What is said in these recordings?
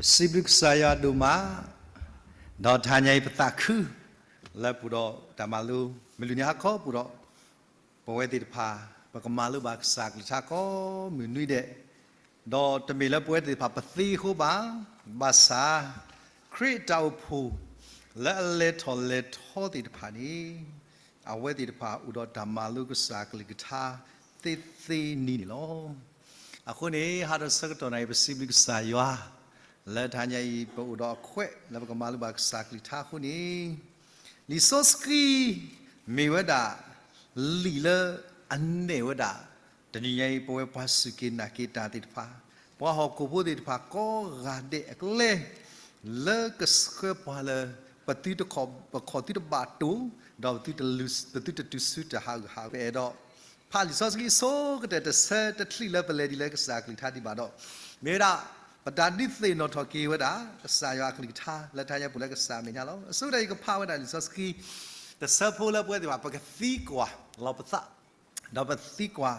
စံးဘျုးကစၢ်ယွၤဒိၣ်မး, ဒီးတဟါညါအံၤပသးခု လၢပအိၣ်ဒီးတၢ်မၤလိ မုၢ်လွံၢ်နံၤဟါခီပူၤဒီး ပဝဲသ့ၣ်တဖၣ် ပကမၤလိဘၣ်ကစၢ်အကလုၢ်ကထါကိးမုၢ်နွံဒဲး, ဒီးတမ့ၢ်လၢပဝဲသ့ၣ်တဖၣ်ပသ့အဃိဘၣ်, ဘၣ်ဆၣ် ခရံာ်အတၢ်အိၣ်ဖှိၣ် လၢအလဲၤထီၣ်လဲၤထီသ့ၣ်တဖၣ်န့ၣ် အဝဲသ့ၣ်တဖၣ်အိၣ်ဒီးတၢ်မၤလိကစၢ်အကလုၢ်ကထါ သ့သ့နံၤန့ၣ်လီၤ. အဃိန့ၣ် ဟါဒီးဆၢကတီၢ်နၤအံၤ ပစံးဘျုးကစၢ်ယွၤ လၢတဟါညါအံၤ ပအိၣ်ဒီးအခွဲးလၢပကမၤလိဘၣ်ကစၢ်အကလုၢ်ကထါအဃိန့ၣ်, လံာ်စီဆှံ မ့ၢ်ဝဲဒၣ် လံာ်လၢအနဲၣ်ဝဲဒၣ် တနံၤညါအံၤ ပဝဲပှၤစူၢ်က့ၤနာ်က့ၤတၢ်သ့ၣ်တဖၣ်, ပှၤဟီၣ်ခိၣ်ဖိသ့ၣ်တဖၣ်ကိးဂၤဒဲးအကျဲ လၢကဆှၢပှၤလၢ ပသုတခီၣ် ပခီၣ်သုတဘၣ်တိၢ်, ဒီးပသုတတုၤဆူတၢ်ဟးဂူာ်ဟးဂီၤ ပအဲၣ်ဒိး ဖးလံာ်စီဆှံအဆိကတၢၢ်တဆၢတချံးလၢပလဲၤဒ်လဲၣ်ကစၢ်အကလုၢ်ကထါဒံးဘၣ်ဒီး, မ့ၢ်ဝဲဒၣ် ပတၢ်ဒုးသ့ၣ်နီၣ်ထီၣ်က့ၤဝဲဒၣ် ကစၢ်ယွၤအကလုၢ်ကထါ လၢတဟါညါပူၤလၢကစၢ်အမဲာ်ညါလီၤ. အဆိကတၢၢ်ယကဖးဝဲဒၣ်လံာ်စီဆှံ တဆၢဖိလၢပဝဲသ့ၣ်တဖၣ် ပကသံကွၢ်လီၤပသး ဒီးပသံကွၢ်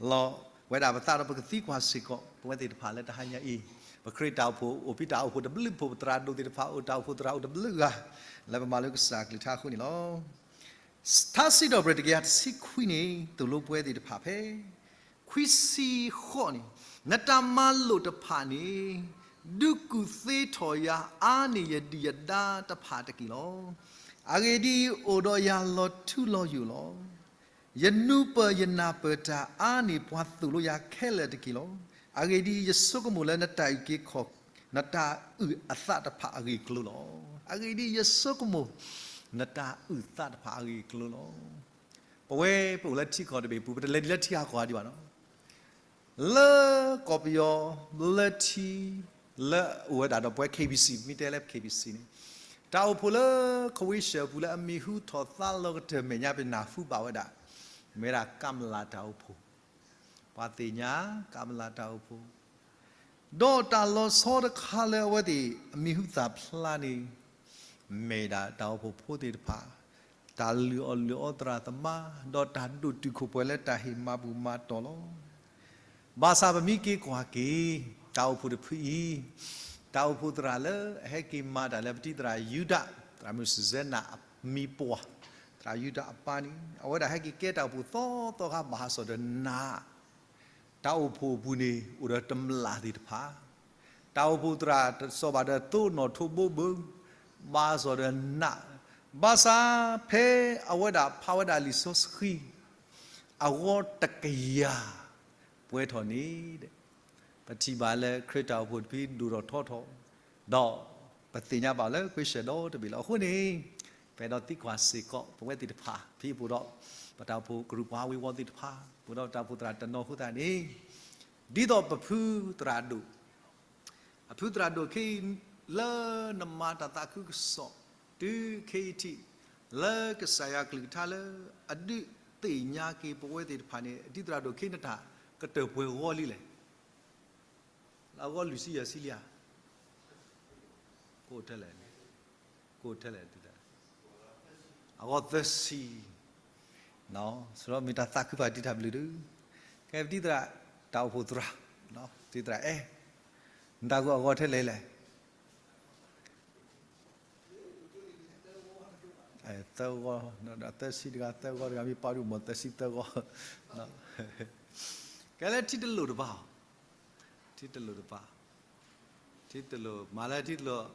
လီၤဝဲဒၣ်ပသးဒီးပကသံကွၢ်စ့ၢ်ကီး ပဝဲသ့ၣ်တဖၣ်လၢတဟါညါအံၤ, ပခရံာ်တၢ်အိၣ်ဖှိၣ်အိၣ်ဖဲတၢ်အိၣ်ဖှိၣ်တဘျုးဖှိၣ် ပသရၣ်ဒိၣ်သ့ၣ်တဖၣ်အိၣ်တၢ်အိၣ်ဖှိၣ်သရၣ်အိၣ်တဘျုးဂၤ လၢပမၤလိကစၢ်အကလုၢ်ကထါအဃိန့ၣ်လီၤ. ထါစံးထီၣ်ပတြၢၤတကယၤတဆံခွံန့ၣ် သိၣ်လိပဝဲသ့ၣ်တဖၣ်ဖဲ ခွံဆံဃိးန့ၣ်, နတၢ်မၤလိာ်တဖၣ်န့ၣ် ဒုးကူၣ်သ့ထီၣ်ယၤအါန့ၢ်ယဒုၣ်ယဒါတဖၣ်တက့ၢ်လီၤ. အဂ့ၢ်ဒ်အံၤ, အိၣ်ဒီးယၤလီၤထူလီၤယိာ်လီၤ. ယနူပၢၢ်ယနၢ်ပၢၢ်တၢ်အါန့ၢ်ပှၤသိၣ်လိယၤခဲလၢာ်တက့ၢ်လီၤ. အဂ့ၢ်ဒ်အံၤ, ယဆိကမိၣ်လၢနတၢ်အုၣ်က့ၤခီၣ် နတၢ်အုၣ်အသးတဖၣ်အဂ့ၢ်အကျိၤလီၤ. အဂ့ၢ်ဒ်အံၤ, ယဆိကမိၣ် နတၢ်အုၣ်သးတဖၣ်အဂ့ၢ်အကျိၤလီၤ. ပဝဲပအိၣ်လၢထံကီၢ်တဘ့ၣ်ပူၤ ပတလဲၤဒ်လၢထံဟးကီၢ်ဒံးဘၣ်နီၤ လၢကီၢ်ပယီၤ လၢထံ လၢအအိၣ်ဝဲဒၣ်ဒီးပဝဲ K B C မ့ၢ်တဲလၢ K B C န့ၣ်, တၢ်အိၣ်ဖှိၣ်လၢ ခဝ့ၡၢၣ် အပူၤလၢအမံၤဟူထီၣ်သါလီၤကတၢၢ်မဲာ်ညါ ပနၢ်ဟူဘၣ်ဝဲဒၣ် မ့ၢ်ဝဲဒၣ်ကမလၤတၢ်အိၣ်ဖှိၣ်, ပှၤသ့ၣ်ညါ ကမလၤတၢ်အိၣ်ဖှိၣ် ဒီးတၢ်လီၤဆီတခါလၢအဝဲသ့ၣ်အမံၤဟူသၣ်ဖျါန့ၣ် မ့ၢ်ဒၣ်တၢ်အိၣ်ဖှိၣ်ဖိသ့ၣ်တဖၣ် တၢ်လုၢ်အီၣ်လုၢ်အီသရၣ်သမါ ဒီးတၢ်ဒိၣ်တုာ်ခိၣ်ပှဲၤလၢတၢ်ဟ့ၣ်မၤဘူၣ်မၤတီၢ်လီၤ. ဘၣ်ဆၣ်ပမ့ၢ်က့ၤကွၢ်က့ၤ တၢ်အိၣ်ဖှိၣ်တဖုအံၤ, တၢ်အိၣ်ဖှိၣ်သရၣ်လၢအဟဲက့ၤမၤတၢ်လၢပတံၤသရၣ်ယူဒၤ, သရၣ်မုၢ်စူစဲနၤအမံၤပှၢ်, သရၣ်ယူဒၤအပၢ်န့ၣ် အဝဲဒၣ်ဟဲက့ၤကဲတၢ်အိၣ်ဖှိၣ်သီသီခါ ဘၣ်ဟးစီၣ်ဒီးနး တၢ်အိၣ်ဖှိၣ်အပူၤန့ၣ် အိၣ်ဒီးတမျၢ်သ့ၣ်တဖၣ်, တၢ်အိၣ်ဖှိၣ်သရၣ်တစီၤဘၣ်ဒီးသိနီၣ်ထိးဘိဘၢ, ဘၣ်ဟးစီၣ်ဒီးနး, ဘၣ်ဆၣ်ဖဲအဝဲဒၣ်ဖးဝဲဒၣ်လံာ်စီဆှံ အဂီၢ်တကယၤပှဲၤထီၣ်န့ၣ် ပထံၣ်ဘၣ်လၢခရံာ်တၢ်အိၣ်ဖှိၣ်တဖုဒိၣ်ထီၣ်ထီထီၣ်, ဒီးပသ့ၣ်ညါဘၣ်လၢခဝ့ၡၢၣ်ဒီတဘ့ၣ်လီၤ. အဃိန့ၣ် ပအဲၣ်ဒိးသံကွၢ်စ့ၢ်ကီး ပဝဲသ့ၣ်တဖၣ် ဖဲအံၤပအိၣ်ဒီး ပတၢ်အိၣ်ဖှိၣ်ကရူၢ်ပှၤဝ့ၤဝီၤသ့ၣ်တဖၣ်, ပအိၣ်ဒီးတၢ်အိၣ်ဖှိၣ်သရၣ်တနီၤအဃိသတးန့ၣ်, ဒ်သိးပဖုသရၣ်ဒိၣ် အဖုသရၣ်ဒိၣ်ခဲအံၤ လၢနမၤတၢ်သးခုကစီၣ် တုၤခဲအံၤထံး လၢကစၢ်ယွၤကလုၢ်ကထါလၢအဒုးသ့ၣ်ညါက့ၤပဝဲသ့ၣ်တဖၣ်န့ၣ် ဒ်သရၣ်ဒိၣ်ခဲအံၤ နတၢ်ကတၢၢ်ပှဲၤဂီၢ်လံလဲၣ်. အဂီၢ်လွံၢ်ဆံယဲၢ်ဆံလံဧါ, ကအိၣ်ထဲလဲၣ်, ကအိၣ်ထဲလဲၣ်, အဂီၢ်သၢဆံ, ဆိဒီးမ့ၢ်တၢ်သးခုဖးတံၢ်တၢ်ဘျုးဒုး, ကဲပတံၤသရၣ် တၢ်အိၣ်ဖှိၣ်သရၣ်, တံၤသရၣ်အဲၣ်, နတၢ်ဂီၢ်အဂီၢ်ထဲလဲၣ်လဲၣ်. သၢဂီၢ်, သၢဆံတဂၤ သၢဂီၢ်တဂၤ မ့ၢ်ပာ်ဒူၣ်မ့ၢ်သၢဆံသၢဂီၢ်, ကဲလၢထံတလိၣ်တပၤ, ထံတလိၣ်တပၤ, ထံတလိၣ် မၤလၢထံတလိၣ်,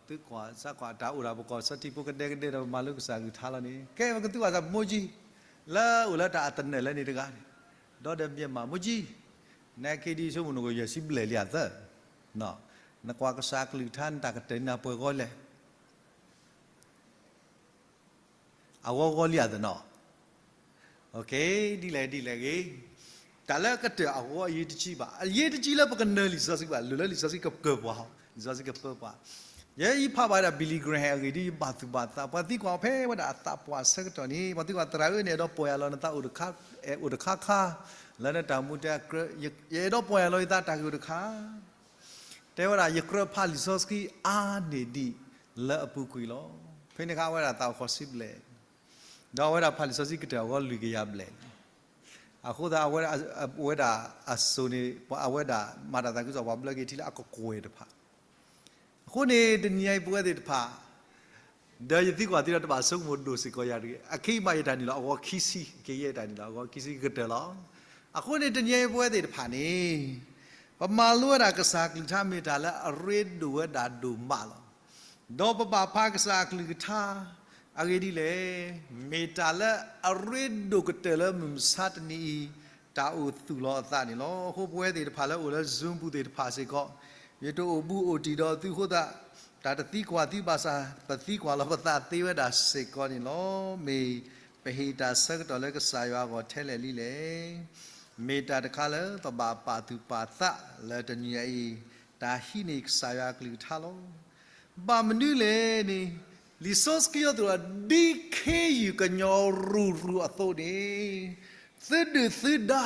သုကွၢ်စၢ်ကွၢ်တၢ်အိၣ်ဒၣ်ပကီၢ်ဆၢထံဖိကဒဲကဒဲဒီး ပမၤလိကစၢ်ကလုၢ်ကထါလီၤန့ၣ် ကဲပကသုကွၢ်စၢ်မိၢ်ကၠံ, လၢအိၣ်လၢတၢ်အသနၢၣ်လၢန့ၣ်တဂၤန့ၣ်, ဒီးဒီးမ့ၢ်မၤမိၢ်ကၠံ, နက့ၤဒ်ဆိကမိၣ်နကယဲၢ်ဆံဘျဲၣ်လံအသၢ, နကွၢ်ကစၢ်ကလုၢ်ကထါနတၢ်ကတၢၢ်နၤပှဲၤဂီၢ်လဲၣ်. အဂီၢ်ဂီၢ်လံအသနီၤ, ဒ်လဲၣ်ဒ်လဲၣ်ဂ့ၤ, တၢ်လၢကတၢၢ်အဂီၢ်အရေးတကြီးဘၣ်, အရေးတကြီးလၢပကနၢၤလံာ်စီဆှံဘၣ်, လိၣ်လၢလံာ်စီဆှံကကၢၢ်ပှၤ, လံာ်စီဆှံကပၢပှၤ, ယဲယဖးဘၣ်ဝဲဒၣ် Billy Graham အဂ့ၢ်ဒ်အံၤ ယဘၣ်သူၣ်ဘၣ်သး, ပှၤသံကွၢ်အီၤဖဲဝဲဒၣ်အသးပှၢ်ဆၢကတီၢ်န့ၣ် ပှၤသံကွၢ်သရၣ်ဧၢ နအဲၣ်ဒိးပီၢ်ယၢ်လီၤနသးအိၣ်တခါ, အဲၣ်အိၣ်တခါခါ, လၢနတၢ်မူတဲအကြၢး, ယအဲၣ်ဒိးပီၢ်ယၢ်လီၤယသးတၢ်ဂ့ၢ်အိၣ်တခါ တဲဝဲဒၣ် ယကြၢးဖးလံာ်စီဆှံအါန့ၢ်ဒံးလၢအပူၤကွံာ်လီၤ. ဖဲန့ၣ်အခါအဝဲဒၣ်သးအိၣ်ဃိးဆံဘျဲၣ်, ဒီးအဝဲဒၣ်ဖးလံာ်စီဆှံကတၢၢ်အဂီၢ်လွံၢ်ကယၤဘျဲၣ်လံ. အဃိသတး အဝဲဒၣ်အစိၤန့ၣ် အဝဲဒၣ်မၤတၢ်သးခုကစီၣ်ပှၤဘျၢက့ၤထံလၢအကကွဲၢ်တဖၣ် အဃိန့ၣ် တနံၤညါအံၤပဝဲသ့ၣ်တဖၣ် ဒီးယသံကွၢ်သုဒီးတဘၣ်ဆိကမိၣ်ဒိၣ်စ့ၢ်ကီးယၤတဂ့ၤ. အခဲအံၤမးယတၢ်နုာ်လီၤအဂီၤခံဆံ, အခဲအံၤယတၢ်နုာ်လီၤအဂီၤခံဆံကတၢၢ်လီၤ. အဃိန့ၣ်တနံၤညါအံၤပဝဲသ့ၣ်တဖၣ်န့ၣ် ပမၤလိဝဲဒၣ်ကစၢ်အကလုၢ်ကထါမ့ၢ်တၢ်လၢအရ့ဒိၣ်ဝဲဒၣ်ဒိၣ်မးလီၤ. ဒီးပဘၣ်ဖးကစၢ်အကလုၢ်ကထါ အဂ့ၢ်ဒ်လဲၣ်, မ့ၢ်တၢ်လၢအရ့ဒိၣ်ကတၢၢ်လၢမုၢ်မဆါတနံၤအံၤ တၢ်အိၣ်သူၣ်လီၤအသးန့ၣ်လီၤ. အဃိပဝဲသ့ၣ်တဖၣ်လၢအိၣ်လၢ Zoom ပူၤသ့ၣ်တဖၣ်စ့ၢ်ကီး ယတအိၣ်ဘူးအိၣ်တံၢ်ဒီးသုအဃိသတး တၢ်တသံကွၢ်သုဘၣ်ဆၣ် ပသံကွၢ်လီၤပသးသ့ဝဲဒၣ်စ့ၢ်ကီးန့ၣ်လီၤ. မ့ၢ်ပဟ့ၣ်တၢ်ဆၢကတီၢ်လၢကစၢ်ယွၤအဂီၢ်ထဲလဲၣ်လံလဲၣ်. မ့ၢ်တၢ်တခါလၢပဘၣ်ပာ်သူၣ်ပာ်သးလၢတနံၤညါအံၤ တၢ်ဟံးန့ၢ်ကစၢ်ယွၤအကလုၢ်ကထါလီၤ. ဘၣ်မနုၤလဲၣ်န့ၣ် လံာ်စီဆှံအသိးဒီး ဒ်ခ့ယုၢ်ကညီရူၤရူၤအသိးန့ၣ် သုဒုၣ်သုဒါ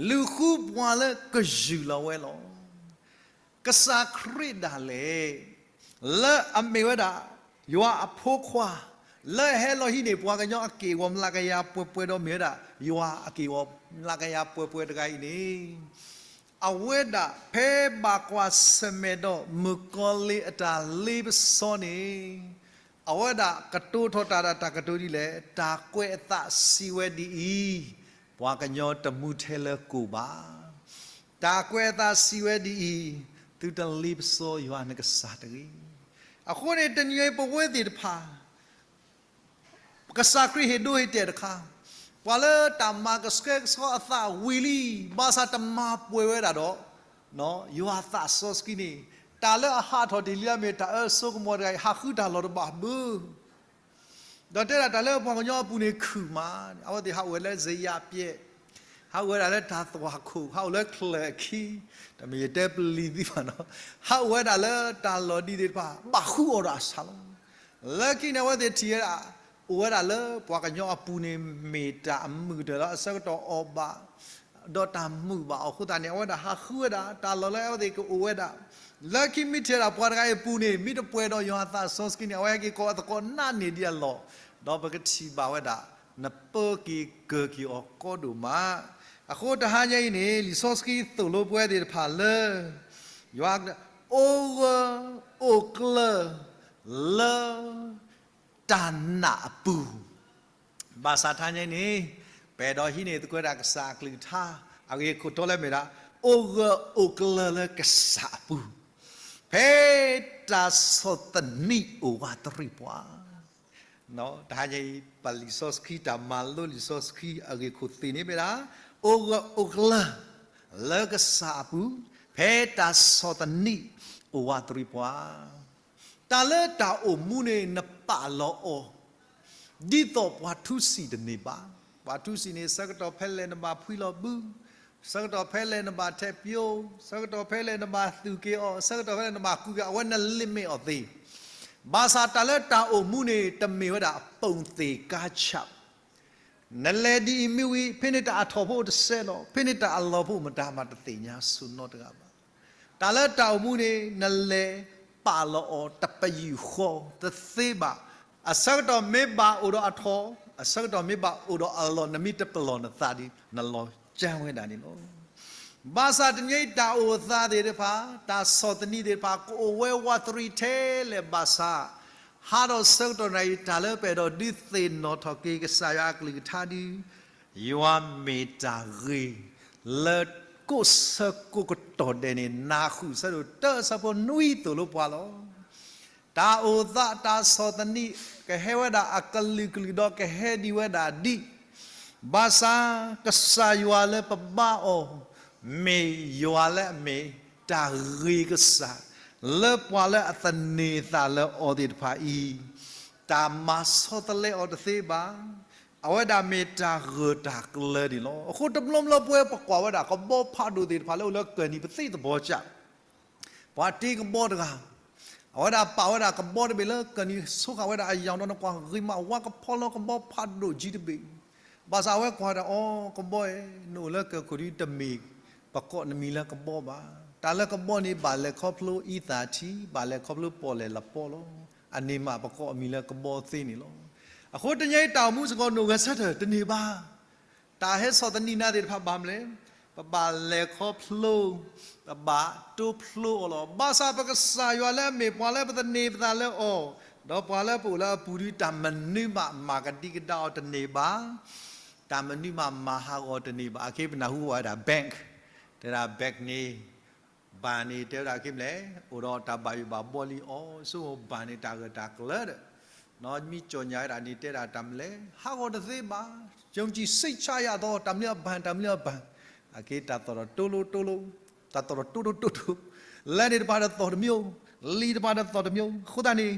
လူၤဃုပှၤလၢကယူၢ်လီၤဝဲလီၤ. ကစၢ်ခရံာ်ဒၣ်လဲာ် လၢအမ့ၢ်ဝဲဒၣ် ယွၤအဖိခွါ လၢအဟဲလီၤဟံးန့ၢ်ပှၤကညီအက့ၢ်အဂီၤ မျးကယၤပှဲၤပှဲၤဒီးမ့ၢ်ဝဲဒၣ် ယွၤအက့ၢ်အဂီၤ မျးကယၤပှဲၤပှဲၤတဂၤအံၤန့ၣ် အဝဲဒၣ်ဖဲဘၣ်ကွၢ်ဆၢၣ်မဲာ်ဒီးမုၣ်ကီၤလံၢ်အတၢ်လ့ပစီန့ၣ် အဝဲဒၣ်ကတိၤထီၣ်တၢ်ဒီးတၢ်ကတိၤဒ်လဲၣ်, တၢ်ကွဲးအသးစံးဝဲဒ်အံၤ, ပှၤကညီတမူထဲလၢကိၣ်ဘၣ်. တၢ်ကွဲးအသးစံးဝဲဒ်အံၤ, သုတလ့ပစီယွၤနကစၢ်တဂ့ၤ. အဃိန့ၣ် တနံၤအံၤပဝဲသ့ၣ်တဖၣ် ကစၢ်ခရံာ်ဟ့ၣ်ဒိဟ့ၣ်တဲာ်တခါ, ပှၤလၢတၢ်မၤကဆှဲကဆှီအသးဝံၤလံ, ဘၣ်ဆၣ်တမၤပှဲၤဝဲဒၣ်ဒီး ယွၤအသးစီဆှံန့ၣ်, တၢ်လၢအဟးထီၣ်တ့ၢ်လံမ့ၢ်တၢ်အၢစိကမီၤတဂၤအံၤ ဟးဃုတၢ်လီၢ်တဘၣ်ဘၣ်. ဒီးတဲဒၣ်တၢ်လၢပှၤကညီအပူၤန့ၣ်ခုၣ်မး, အဝဲသ့ၣ်ဟးအိၣ်ဝဲလၢစယးပျဲၢ်, ဟးအိၣ်ဝဲဒၣ်လၢတၢ်သွၣ်ခိၣ်, ဟးအိၣ်လၢချၢၣ်အခံ, တမ့ၢ်ယတဲပျံၤသုဘၣ်နီၤ, ဟးအိၣ်ဝဲဒၣ်လၢတၢ်လီၢ်ဒ်သ့ၣ်တဖၣ် ဘၣ်ဃုအီၤဒီးအဆၣ်လီၤ. လၢခံန့ၣ် အဝဲသ့ၣ်ထံၣ်ဝဲဒၣ်, အိၣ်ဝဲဒၣ်လၢပှၤကညီအပူၤန့ၣ် မ့ၢ်တၢ်အမုာ်ကတၢၢ်လီၤ. အဆၢကတီၢ်အီၣ်ဘၣ်, ဒီးတၢ်မုာ်ဘၣ်အီၤအဃိသတးန့ၣ် အဝဲဒၣ်ဟးဃုဝဲဒၣ် တၢ်လီၢ်လၢအဝဲသ့ၣ်ကအိၣ်ဝဲဒၣ်. လၢခံမ့ၢ်ထံၣ်ဝဲဒၣ်ပှၤတဂၤအံၤအပူၤန့ၣ် မ့ၢ်တပှဲၤဒီးယွၤအသးစီဆှံန့ၣ် အဝဲဟဲက့ၤကိးအသကိးနးန့ၢ်ဒံးအလီၢ်, ဒီးပကထံၣ်ဘၣ်ဝဲဒၣ် နပၢက့ၤကၢၢ်က့ၤအီၤကီဒိၣ်မး. အဃိတဟါညါအံၤန့ၣ် လံာ်စီဆှံသိၣ်လိပဝဲသ့ၣ်တဖၣ်လၢ ယွၤ အိၣ်ဂၢၢ်အိၣ်ကျၢၤ လၢ တၢ်နာ်အပူၤ, ဘၣ်ဆၣ်တဟါညါအံၤန့ၣ် ပအဲၣ်ဒိးဟံးန့ၢ်သကိးတၢ်ကစၢ်အကလုၢ်ကထါ အဂ့ၢ်ခိၣ်တီလၢမ့ၢ်ဒၣ် အိၣ်ဂၢၢ်အိၣ်ကျၢၤလၢကစၢ်အပူၤ, ဖဲတၢ်ဆီၣ်သနံးအိၣ်ဝးတရံးပှၤ တဟါညါအံၤ ပလံာ်စီဆှံတၢ်မၤလိလံာ်စီဆှံအဂ့ၢ်ခိၣ်သ့ၣ်န့ၣ်မ့ၢ်ဒၣ် အိၣ်ဂၢၢ်အိၣ်ကျၢၤ လၢကစၢ်အပူၤ, ဖဲတၢ်ဆီၣ်သနံးအိၣ်ဝးတရံးပှၤ, တၢ်လၢတၢ်အိၣ်မူန့ၣ် နပာ်လီၤအီၤ ဒ်သိးပှၤထူစံၣ်တန့ၢ်ဘၣ်. ပှၤထူစံၣ်န့ၣ် ဆၢကတီၢ်ဖဲလဲၣ်နဘၣ်ဖှံလီၤဘု, ဆၢကတီၢ်ဖဲလဲၣ်နဘၣ်ထဲးပျိ, ဆၢကတီၢ်ဖဲလဲၣ်နဘၣ်သူၣ်က့ၤအီၤ, ဆၢကတီၢ်ဖဲလဲၣ်နဘၣ်ကူက့ၤ, အဝဲန limit အီၤသ့. ဘၣ်ဆၣ်တၢ်လၢတၢ်အိၣ်မူန့ၣ် တမ့ၢ်ဝဲဒၣ်အပိာ်သ့ၣ်ကါဆၣ် နလဲၤဒ်အံၤမ့ၢ်ဝံၤ ဖဲန့ၣ်တၢ်အထီၣ်ဖိအိၣ်တစဲးလီၤ, ဖဲန့ၣ်တၢ်အလီၢ်ဖိမတၤမးတသ့ၣ်ညါဆိနီတဂၤဘၣ်. တၢ်လၢတၢ်အိၣ်မူန့ၣ် နလဲၤပာ်လီၤအီၤတပယူာ်ဃီတသ့ဘၣ်. အဆၢကတီၢ်မ့ၢ်ဘၣ်အိၣ်ဒီးအထီၣ်, အဆၢကတီၢ်မ့ၢ်ဘၣ်အိၣ်ဒီးအလီၢ် နမ့ၢ်တပလီၢ်နသးဒီး နလီၤကၢဝဲဒၣ်န့ၣ်လီၤ. ဘၣ်ဆၣ်တနံၤအံၤတၢ်အိၣ်သးသ့ၣ်တဖၣ်, တၢ်ဆီၣ်သနံးသ့ၣ်တဖၣ် ကအိၣ်ဝဲဝးတရံးထဲလဲၣ်ဘၣ်ဆၣ်, ဟးထီၣ်ဆၢကတီၢ်နၤအံၤ တၢ်လၢပအဲၣ်ဒိးဒုးသ့ၣ်နီၣ်ထီၣ်က့ၤကစၢ်ယွၤအကလုၢ်ကထါဒီး, ယွၤမ့ၢ်တၢ်ဂ့ၤ, လၢကိးဆၢကိးကတီၢ်ဒဲးန့ၣ် နၢ်ဃုာ်ဆၢဒိၣ်တၢ အဆၢဖိနွံသိၣ်လိပှၤလီၤ. တၢ်အိၣ်သးတၢ်ဆီၣ်သနံး ကဟဲဝဲဒၣ်အကလုာ်ကလုာ်ဒီးကဟဲဒံးဝဲဒၣ်ဒံး, ဘၣ်ဆၣ်ကစၢ်ယွၤလၢပဘါအီၤ, မ့ၢ်ယွၤလၢအမ့ၢ်တၢ်ဂ့ၤကစၢ်, လၢပှၤလၢအသန့ၤသးလၢအီၤသ့ၣ်တဖၣ်အံၤ, တၢ်မၤဆီတလဲအီၤတသ့ဘၣ်. အဝဲဒၣ်မ့ၢ်တၢ်ဂၢၢ်တၢ်ကျၢၤန့ၣ်လီၤ. အဃိတဘျီဘျီပဝဲပကွၢ်ဝဲဒၣ်ကဘီဖးဒိၣ်သ့ၣ်တဖၣ်လၢအိၣ်လၢကၢၢ်နံၤပသ့ၣ်သဘီကၢ် ပှၤတ့ကဘီတဂၤ, အဝဲဒၣ်ပာ်ဝဲဒၣ်ကဘီတဘ့ၣ်လၢကၢၢ်နံၤ ဆိဃာ်ဝဲဒၣ်အယၢ်ဒီး နကွၢ်ဂ့ၤမး ဝါကဖီလီၤကဘီဖးဒိၣ်ကံတဘ့ၣ်, ဘၣ်ဆၣ်အဝဲကွၢ်ဒၣ်အီၤ ကဘီဧၢ, နအိၣ်လၢကၢၢ်ခိၣ်ဒု တမ့ၢ်ပကိးနမံၤလၢကဘီဘၣ်. တၢ်လၢကဘီန့ၣ် ဘၣ်လဲၤခီဖျိအံသၣ်ထံ, ဘၣ်လဲၤခီဖျိပီၣ်လဲၣ်လပီလီၤ. အန့ၣ်မးပကိးအမံၤလၢကဘီသ့န့ၣ်လီၤ. အဃိတနံၤအံၤတၢ်အိၣ်မူစ့ၢ်ကီး နအိၣ်ဂဲၤဆၢထၢၣ်တန့ၢ်ဘၣ်. တၢ်ဟဲဆီၣ်သနံးနၤသ့ၣ်တဖၣ်ဘၣ်မနုၤလဲၣ်. ပဘၣ်လဲၤခီဖျိ, ပဘၣ်တိဖျိအီၤလီၤ. ဘၣ်ဆၣ်ပကစၢ်ယွၤလၢအမ့ၢ်ပှၤလၢပသန့ၤပသးလၢအီၤ, ဒီးပှၤလၢပအိၣ်လၢအပူၤဒီး တၢ်မနုၤမးမၤကဒံကဒါအီၤတန့ၢ်ဘၣ်, တၢ်မနုၤမးမၤဟးဂီၤတန့ၢ်ဘၣ်. အခဲပနၢ်ဟူဝဲဒၣ် bank, တဲဒၣ် bank န့ၣ် ဘဏ်န့ၣ် တဲဝဲဒၣ်အခဲမ့ၢ်လဲၣ်, အိၣ်ဒီးတၢ်ဘၣ်ယိၣ်ဘၣ်ဘှီလံအီၤ, ဆိကမိၣ်ဘဏ်န့ၣ် တၢ်ဂၢၢ်တၢ်ကျၢၤဒီး မ့ၢ်ကၠီၣ်ညါဝဲဒၣ်န့ၣ် တဲဒၣ်တၢ်မနုၤလဲၣ်, ဟးဂီၤတသ့ဘၣ်, ယုံကြည်စိတ်ချရသော တၢ်မနုၤအဘၣ် တၢ်မနုၤအဘၣ်, အက့ၤတၢ်သီၣ်ဒီးတိလိတိလိ, တၢ်သီၣ်ဒီးတိတိတိတိ, လၢန့ၣ်တဖၣ်ဒီးသီၣ်တမျိုး, လံာ်တဖၣ်ဒီးသီၣ်တမျိုး, အဃိသတးန့ၣ်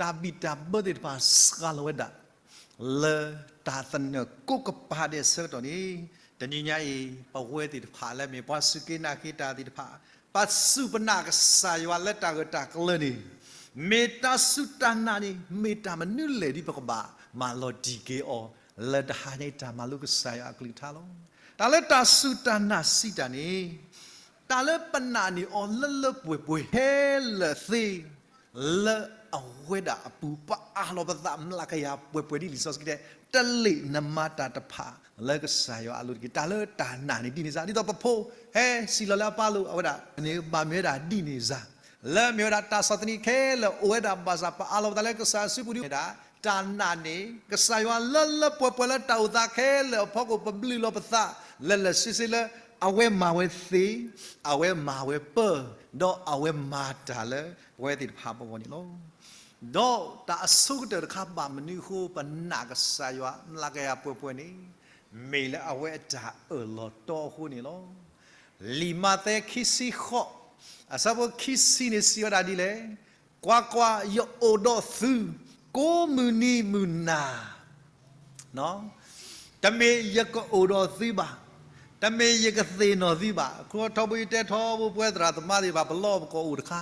တၢ်ဘံၣ်တၢ်ဘၢသ့ၣ်တဖၣ်စှၤလီၤဝဲဒၣ် လၢတၢ်သနၢၣ်ကိးကပၤဒဲးအဆၢကတီၢ်န့ၣ်, တနံၤညါအံၤ ပဝဲသ့ၣ်တဖၣ်လၢမ့ၢ်ပှၤစူၢ်က့ၤနာ်က့ၤတၢ်သ့ၣ်တဖၣ်, ပစူၢ်ပနာ်ကစၢ်ယွၤလၢတၢ်ဂၢၢ်တၢ်ကျၢၤန့ၣ်, မ့ၢ်တၢ်စူၢ်တၢ်နာ်န့ၣ် မ့ၢ်တၢ်မနုၤလဲၣ်ဒ်ပကဘၣ်မၤလီၤတံၢ်က့ၤအီၤ, လၢတဟါညါအံၤတၢ်မၤလိကစၢ်ယွၤအကလုၢ်ကထါလီၤ. တၢ်လၢတၢ်စူၢ်တၢ်နာ်စံးတၢ်န့ၣ်, တၢ်လၢပနာ်န့ၢ်အီၤလၢလၢပှဲၤပှဲၤ ခဲလၢာ်သ့ လၢအဝဲဒၣ်အပူၤ ပအးလီၤပသးမျးကယၤပှဲၤပှဲၤဒ်လံာ်စီဆှံတဲ, တလ့ၣ်နမၤတၢ်တဖၣ်လၢကစၢ်ယွၤအလိၤတက့ၢ်. တၢ်လၢတၢ်နာ်န့ၣ်ဒ်န့ၣ်စ့ၢ်, ဒ်သိးပဖိဟဲစံးလီၤလၢအပၢ်လိၤ အဝဲဒၣ်န့ၣ် ဘၣ်မ့ၢ်ဝဲဒၣ်ဒ်န့ၣ်စ့ၢ်, လၢမ့ၢ်ဝဲဒၣ်တၢ်ဆီၣ်သနံးခဲလၢာ်အိၣ်ဝဲဒၣ်ဘၣ်ဆၣ် ပအးလီၤပသးလၢကစၢ်အစုပူၤဒ်ဝဲဒၣ် တၢ်နာ်န့ၣ် ကစၢ်ယွၤလၢလၢပှဲၤပှဲၤလၢတၢ်အိၣ်သးခဲလၢာ်အဖီခိၣ် ပဘျုးလီၤပသးလၢလၢဆ့ဆ့လၢ အဝဲမၤဝဲသ့, အဝဲမၤဝဲပၢၢ်, ဒီးအဝဲမၤတၢ်လၢပဝဲသ့ၣ်တဖၣ်အဂီၢ်န့ၣ်လီၤ. ဒီးတၢ်အဆိကတၢၢ်တခါဘၣ်မနုၤအဃိ ပနာ်ကစၢ်ယွၤမျးကယၤပှဲၤပှဲၤန့ၣ်, မ့ၢ်လၢအဝဲအတၢ်အၢၣ်လီၤတီအဃိန့ၣ်လီၤ. လံာ်မးသဲခံဆံဃိး, အဆၢဖိခံဆံန့ၣ် စံးဝဲဒၣ်ဒ်လဲၣ်, ကွၢ်ကွၢ်, ယအိၣ်ဒီးသု ကိးမုၢ်နံၤမုၢ်နၤ တမ့ၢ်ယကအိၣ်ဒီးသုဘၣ်, တမ့ၢ်ယကသ့ၣ်နီၣ်သုဘၣ်. အခီထီဘိယတဲထီဘိပဝဲသရၣ်သမါသ့ၣ်တဖၣ် ပလီၢ်ပကိးအိၣ်တခါ,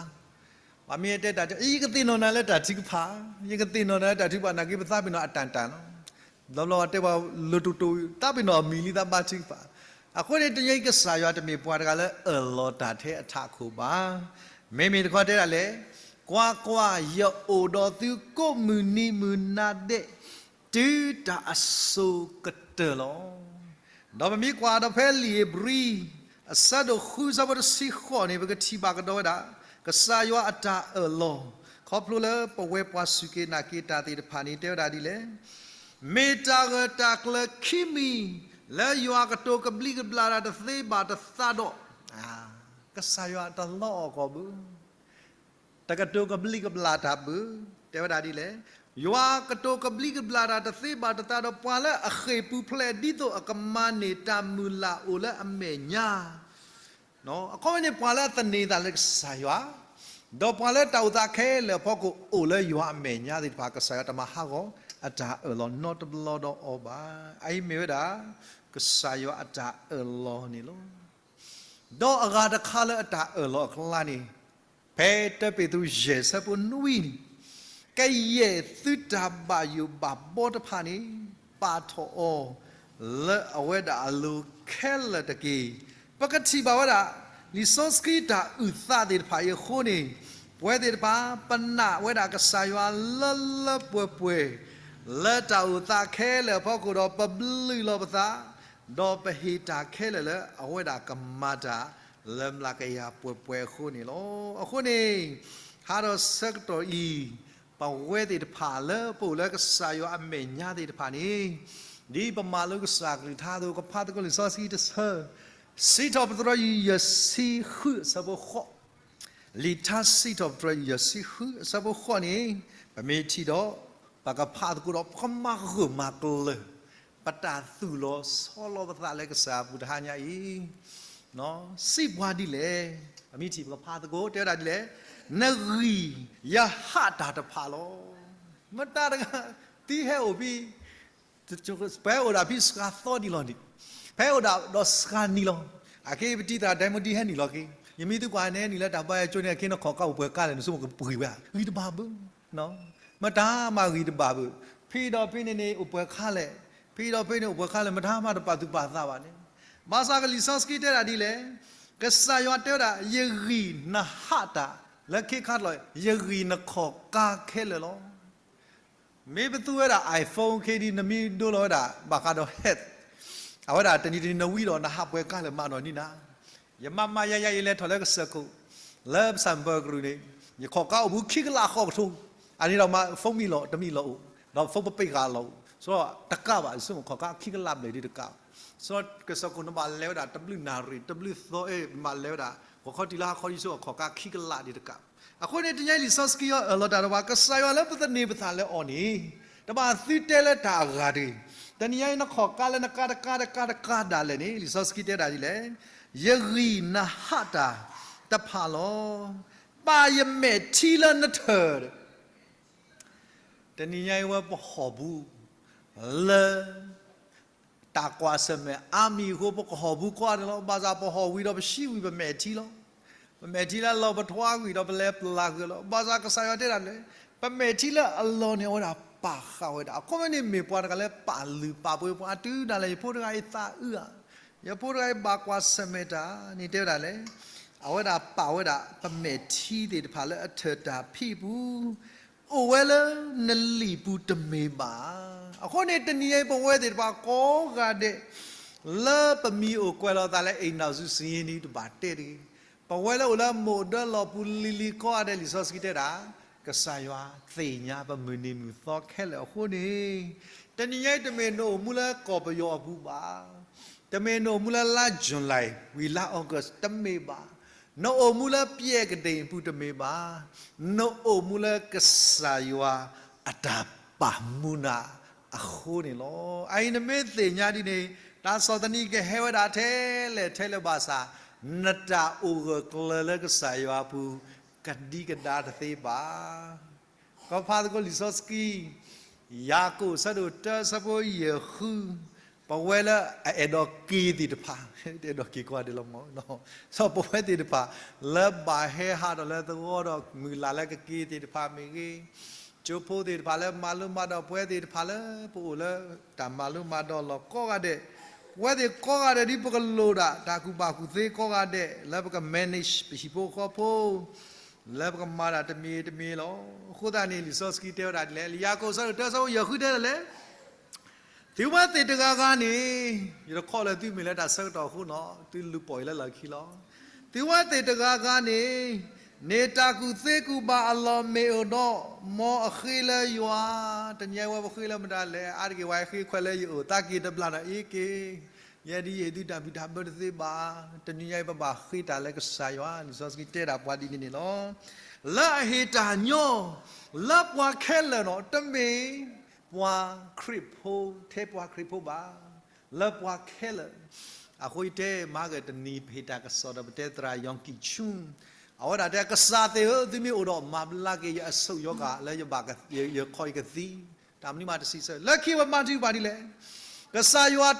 ပှၤမ့ၢ်တဲတၢ် ယကသ့ၣ်နီၣ်နၤလၢတၢ်ထုကဖၣ်, ယကသ့ၣ်နီၣ်နၤလၢတၢ်ထုကဖၣ် နာ်က့ပသးပ့ၤနီၣ်အတၢ်တၢ်လီၤ. ဘျီဘျီတဲပှၤလၢတိတိ သးပ့ၤနီၣ်အမံၤလံ သးဘါထုကဖၣ်. အဃိန့ၣ် တနံၤအံၤကစၢ်ယွၤတမ့ၢ်ပှၤတဂၤလၢအၢၣ်လီၤတၢ်ထဲအထးခိၣ်ဘၣ်. မ့မ့ၢ်တခီတဲဒၣ်လဲၣ်, ကွၢ်ကွၢ်, ယအိၣ်ဒီးသုကိးမုၢ်နံၤမုၢ်နၤဒဲး တုၤတၢ်အစိၤကတၢၢ်လီၤ. ဒီးပမ့ၢ်ကွၢ်ဒီးဖဲလံာ်ဧ့ၤဘြံၤ အဆၢဒိၣ်ဃု အဆၢဖိတဆံဃိးန့ၣ် ပကထံၣ်ဘၣ်ကဒီးဝဲဒၣ် ကစၢ်ယွၤအတၢ်အၢၣ်လီၤ ခီဖျိလၢပဝဲပှၤစူၢ်က့ၤနာ်က့ၤတၢ်သ့ၣ်တဖၣ်န့ၣ် တဲဝဲဒၣ်ဒ်လဲၣ်, မ့ၢ်တၢ်ဂၢၢ်တၢ်ကျၢၤခံမံၤ လၢယွၤကတိၤကဘျံးကဘျၣ်တၢ်တသ့ဘၣ်တသးဒီး, ကစၢ်ယွၤတလီအီၣ်ကီၢ်ဘၣ် တကတိၤကဘျံးကဘျၣ်တၢ်ဘၣ်, တဲဝဲဒၣ်ဒ်လဲၣ်, ယွၤကတိၤကဘျံးကဘျၣ်တၢ်တသ့ဘၣ်တသးဒီး ပှၤလၢအဃ့ၢ်ပူၤဖျဲးဒ်သိးအကမၤန့ၢ်တၢ်မုၢ်လၢ်အိၣ်လၢအမဲာ်ညါ အခီပညီန့ၣ် ပှၤလၢအသန့ၤသးလၢကစၢ်ယွၤ, ဒီးပှၤလၢတၢ်အိၣ်သးခဲလၢာ်အဖီခိၣ်အိၣ်လၢယွၤအမဲာ်ညါသ့ၣ်တဖၣ် ကစၢ်ယွၤတမၤဟးဂီၤအတၢ်အၢၣ်လီၤနီတဘျီဒီးအီၤဘၣ်. အအံၤမ့ၢ်ဝဲဒၣ် ကစၢ်ယွၤအတၢ်အၢၣ်လီၤန့ၣ်လီၤ. ဒီးအဂၤတခါလၢအတၢ်အၢၣ်လီၤအကျါန့ၣ်, ဖဲတၢ်ပ့းတရူးယဲၢ်ဆၢဖိနွံန့ၣ်, ကယဲၢ်သုတၢ်ဘၣ်ယိၣ်ဘၣ်ဘှီတဖၣ်န့ၣ် ပာ်ထီၣ်အီၤလၢအဝဲဒၣ်အလိၤခဲလၢာ်တက့ၢ်. ပကထံၣ်ဘၣ်ဝဲဒၣ် လံာ်စီဆှံတၢ်အုၣ်သးသ့ၣ်တဖၣ်အံၤအဃိန့ၣ်, ပဝဲသ့ၣ်တဖၣ် ပနာ်ဝဲဒၣ်ကစၢ်ယွၤလၢလၢပှဲၤပှဲၤ လၢတၢ်အိၣ်သးခဲလၢာ်အဖီခိၣ်ဒီး ပဘျုးလီၤပသး ဒီးပဟ့ၣ်တၢ်ခဲလၢာ်လၢအဝဲဒၣ်ကမၤတၢ်လၢမျးကယၤပှဲၤပှဲၤအဃိန့ၣ်လီၤ. အဃိန့ၣ် ဟါဒီးဆၢကတီၢ်အံၤ ပဝဲသ့ၣ်တဖၣ်လၢပအိၣ်လၢကစၢ်ယွၤအမဲာ်ညါသ့ၣ်တဖၣ်န့ၣ်, ဒ်ပမၤလိကစၢ်အကလုၢ်ကထါအသိး ကဖးသကိးလံာ်စီဆှံတဆၢ, စံးထီၣ်ပတြၢၤ ယုၢ်ယဲၢ်ဆံဃုအဆၢဖိဃိး, လံာ်ထါစံးထီၣ်ပတြၢၤ ယုၢ်ယဲၢ်ဆံဃုအဆၢဖိဃိးန့ၣ်, ပမ့ၢ်ထံၣ်ဒီး ပကဖးသကိးဒီး ပကမၤဂၢၢ်မၤကျၢၤ ပတၢ်သူၣ်လီၤဆီလီၤပသးလၢကစၢ်အပူၤတဟါညါအံၤ, စံးပှၤဒ်လဲၣ်, ပမ့ၢ်ထံၣ်ပကဖးသကိး တဲဝဲဒၣ်ဒ်လဲၣ်, နဂံၢ်ယဟးတၢ်တဖၣ်လီၤ. မတၤတဂၤ သံဟဲအိၣ်ဖဲ ပဟဲအိၣ်ဒၣ်ဖဲစှၤသီဒံးလီၤန့ၣ်, ပဟဲအိၣ်ဒၣ်ဒီးစှၤနံၤလီၤ. အခဲအံၤပတံၤသရၣ်ဒဲမုၢ်ဒံဟဲနံၤလီၤက့ၤ, ယမ့ၢ်သုကွၢ်နဲနံၤလၢတၢ်ဘါယွၤကၠိန့ၣ် အခဲနခီၣ်ကါအိၣ်ပှဲၤကါလဲၣ် နဆိကမိၣ်ကပှ့ၤဝဲဧါ, ဂံၢ်တဘၣ်ဘၣ်, မတၤမၤဂံၢ်တဘၣ်ဘၣ်, ဖဲဒီးဖဲန့ၣ်န့ၣ် အိၣ်ပှဲၤခါလဲၣ်, ဖဲဒီးဖဲန့ၣ်အိၣ်ပှဲၤခါလဲၣ် မတၤမၤတပာ်သူၣ်ပာ်သးဘၣ်န့ၣ်, ဘၣ်ဆၣ်ကလံာ်စီဆှံတဲဒၣ်ဒ်လဲၣ်, ကစၢ်ယွၤတဲဝဲဒၣ် ယဂံၢ်နဟးတၢ်, လၢခံခါတလီၢ် ယဂံၢ်နခီၣ်ကါခဲလၢာ်လီၤ. မ့ၢ်ပသူဝဲဒၣ် iPhone ခဲဒံး နမ့ၢ်ဒိလီၤဝဲဒၣ် ဘၣ်ဃးဒီး health, အဝဲဒၣ်တနံၤတနံၤနဝံဒီးနဟးပှဲၤကါလဲၣ်မးနီၤန့ၣ်နၤ, ယမးမးယါယါယလဲၤထီၣ်လၢကစၢၢ်ခိၣ်, လၢပစၢ်ဘၢကရူၢ်န့ၣ်, ယခီၣ်ကါအိၣ်ဘူးခံကလးဃိးကထိ, အန့ၣ်ဒီးမးဖိမံလီၤတမံလီၤအိၣ်, ဒီးဖိပပ့ၢ်ဃာ်လီၤအိၣ်, ဆိကတကးဘၣ် ယဆိကမိၣ်ခီၣ်ကါခံကလးဘျဲၣ်ဒ်တကး, ဆိကစၢၢ်ခိၣ်နဘၣ်လဲၤဝဲဒၣ်တဘျုးနၣ်ရံၣ် တဘျုးသီအဲၣ် နဘၣ်လဲၤဝဲဒၣ် ဂီၤခီတံၢ်လၢဟါခီဒ်ဆိကမိၣ်ခီၣ်ကါခံကလးဒ်တကး, အဃိန့ၣ်တနံၤအံၤလံာ်စီဆှံအၢၣ်လီၤတၢ်ဒီးပှၤ ကစၢ်ယွၤလၢပသန့ၤပသးလၢအီၤန့ၣ်, တဘၣ်သုတဲလၢတၢ်အဂၤတဂ့ၤ, တနံၤအံၤနခီၣ်ကါလၢနကါတကါတကါတကါဒၣ်လဲာ်န့ၣ် လံာ်စီဆှံတဲဒၣ်ဒ်လဲၣ်, ယဂံၢ်နဟးတၢ်တဖၣ်လီၤ, ပာ်ယမဲာ်ထံလၢနထၢၣ် တနံၤညါအံၤဝဲပဟီၣ်ဘူး လၢ တၢ်ကွၢ်ဆၢၣ်မဲာ်အါမံၤအဃိ ပကဟီၣ်ဘူးကိးဂၤဒဲးလီၤ. ဘၣ်ဆၣ်ပဟီၣ်ဝံၤဒီးပဆံးဝံၤပမဲာ်ထံလီၤ. ပမဲာ်ထံလၢအလီၢ်ပထွါကွံာ်ဒီးပလဲၤပျၢ်ကွံာ်လီၤ. ဘၣ်ဆၣ်ကစၢ်ယွၤတဲဒၣ်လဲၣ်, ပမဲာ်ထံလၢအလီၢ်န့ၣ် အဝဲဒၣ်ပာ်ဃာ်ဝဲဒၣ်. အခီပညီန့ၣ်မ့ၢ်ပှၤတဂၤလၢပာ်လုၢ်ပာ်ပှ့ၤပှၤတုၤဒၣ်လဲာ် ယဖိတဂၤအံၤသးအုးဧါ, ယဖိတဂၤအံၤဘၣ်ကွၢ်ဆၢၣ်မဲာ်တၢ်န့ၣ်တဲဝဲဒၣ်လဲၣ်. အဝဲဒၣ်ပာ်ဝဲဒၣ်ပမဲာ်ထံသ့ၣ်တဖၣ်လၢအထၢၣ်တၢ်ဖံးအပူၤ အိၣ်ဝဲလၢနလံာ်ပူၤတမ့ၢ်ဘၣ်. အဃိန့ၣ် တနံၤအံၤပဝဲသ့ၣ်တဖၣ်ကိးဂၤဒဲး လၢပမံၤအိၣ်ကွဲးလီၤသးလၢ အိမ်ထောင်စုစာရင်း န့ၣ် တဘၣ်တဲတဂ့ၤ. ပဝဲလၢအိၣ်လၢမိၢ်ဒၢလီၢ်ပူၤလံၤလံၤကိးဂၤဒဲး လံာ်စီဆှံတဲဒၣ် ကစၢ်ယွၤသ့ၣ်ညါပမုၢ်နံၤမုၢ်သီခဲလၢာ်အဃိန့ၣ်, တနံၤညါအံၤတမ့ၢ်နအိၣ်မူလၢကီၢ်ပယီၤအပူၤဘၣ်. တမ့ၢ်နအိၣ်မူလၢလါ July ဝံၤလါ August တမ့ၢ်ဘၣ်. နအိၣ်မူလၢပျဲၢ်ကဒ့ၣ်အပူၤတမ့ၢ်ဘၣ်. နအိၣ်မူလၢကစၢ်ယွၤအတၢ်ပာ်မူနၤအဃိန့ၣ်လီၤ. အအံၤနမ့ၢ်သ့ၣ်ညါဒ်န့ၣ် တၢ်ဆီၣ်သနံးကဟဲဝဲဒၣ်ထဲလဲၣ်ထဲလဲၣ်ဘၣ်ဆၣ်, နတၢ်အိၣ်ဂၢၢ်ကျၢၤလၢကစၢ်ယွၤအပူၤ ကဒံကဒါတသ့ဘၣ်. ကဖးသကိးလံာ်စီဆှံ ယၤကိာ်အဆၢဒိၣ်တၢအဆၢဖိယဲၢ်ဃု, ပဝဲလၢအအဲၣ်ဒိးက့ၤသ့ၣ်တဖၣ်, တအဲၣ်ဒိးက့ၤကိးဂၤဒဲးလီၤမး, ဒီးပဝဲသ့ၣ်တဖၣ် လၢဘၣ်ဟဲဟးထီၣ်လၢသဝီဒီးမုၢ်လၢ်လၢကက့ၤသ့ၣ်တဖၣ်မ့ၢ်ဂ့ၤ, ကၠိဖိသ့ၣ်တဖၣ်လၢမၤလိမၤဒိးပဝဲသ့ၣ်တဖၣ်လၢပအိၣ်လၢတၢ်မၤလိမၤဒိးလီၢ်ကိးဂၤဒဲး, ပဝဲသ့ၣ်ကိးဂၤဒဲးဒ်ပကလိၣ်ဒၣ်တၢ်ကူၣ်ဘၣ်ကူၣ်သ့ကိးဂၤဒဲး လၢပက manage ပဟံၣ်ဖိဃီဖိ လၢပကမၤတၢ်တမံၤတမံၤလီၤ. အဃိသတးန့ၣ် လံာ်စီဆှံတဲဝဲဒၣ်ဒ်လဲၣ်, လံာ်ယၤကိာ်အဆၢဒိၣ်တၢအဆၢဖိယဲၢ်ဃုတဲဒ်လဲၣ်, သုဝဲသ့ၣ်တဂၤဂၤန့ၣ်, ယတခီလၢသုမ့ၢ်လၢတၢ်ဆၢကတီၢ်အဃိနီၤ, သုလူၤပိာ်အံၤလၢလီၢ်ခံလီၤ. သုဝဲသ့ၣ်တဂၤဂၤန့ၣ်, န့ၢ်တၢ်ကူၣ်သ့ကူၣ်ဘၣ်အလီၢ်မ့ၢ်အိၣ်ဒီး, မ်အဃ့လၢယွၤ, တနံၤအံၤဝဲပဃ့လၢမတၤလဲၣ်, အါတက့ၢ်ပှၤဃ့ခွဲးလၢယအိၣ် သးက့ၤတဘျီဒီးအ့က့ၤ ယဲဒ်ယဲဒ်တၢ်ဘံၣ်တၢ်ဘၢတသ့ဘၣ်, တနံၤညါအံၤပဘၣ်ဃ့တၢ်လၢကစၢ်ယွၤ, လံာ်စီဆှံတဲဒၣ်ပှၤဒ်န့ၣ်န့ၣ်လီၤ. လၢအဟ့ၣ်တၢ်ညီ, လၢပှၤခဲလၢာ်နီၤ, တမ့ၢ်ပှၤခရံာ်ဖိ, ထဲပှၤခရံာ်ဖိဘၣ်, လၢပှၤခဲလၢာ်. အဃိယတဲမၤဂ့ၤတနံၤပဟ့ၣ်တၢ်ကစီၣ်ဒီးပတဲသရၣ် ယီၣ်ကံၣ်ဆူ, အဝဲဒၣ်တဲကစၢ်သ့ၣ်ဧၢ, သုမ့ၢ်အိၣ်ဒီးမၤဘျါက့ၤယအဆုတ်ရောဂါလၢယဘၣ်, ယခီယကသံ, တၢ်မနုၤမးတဆံးဆၢ, လၢခံဝဲဘါထုကဖၣ်ဒ်လဲၣ်, ကစၢ်ယွၤ,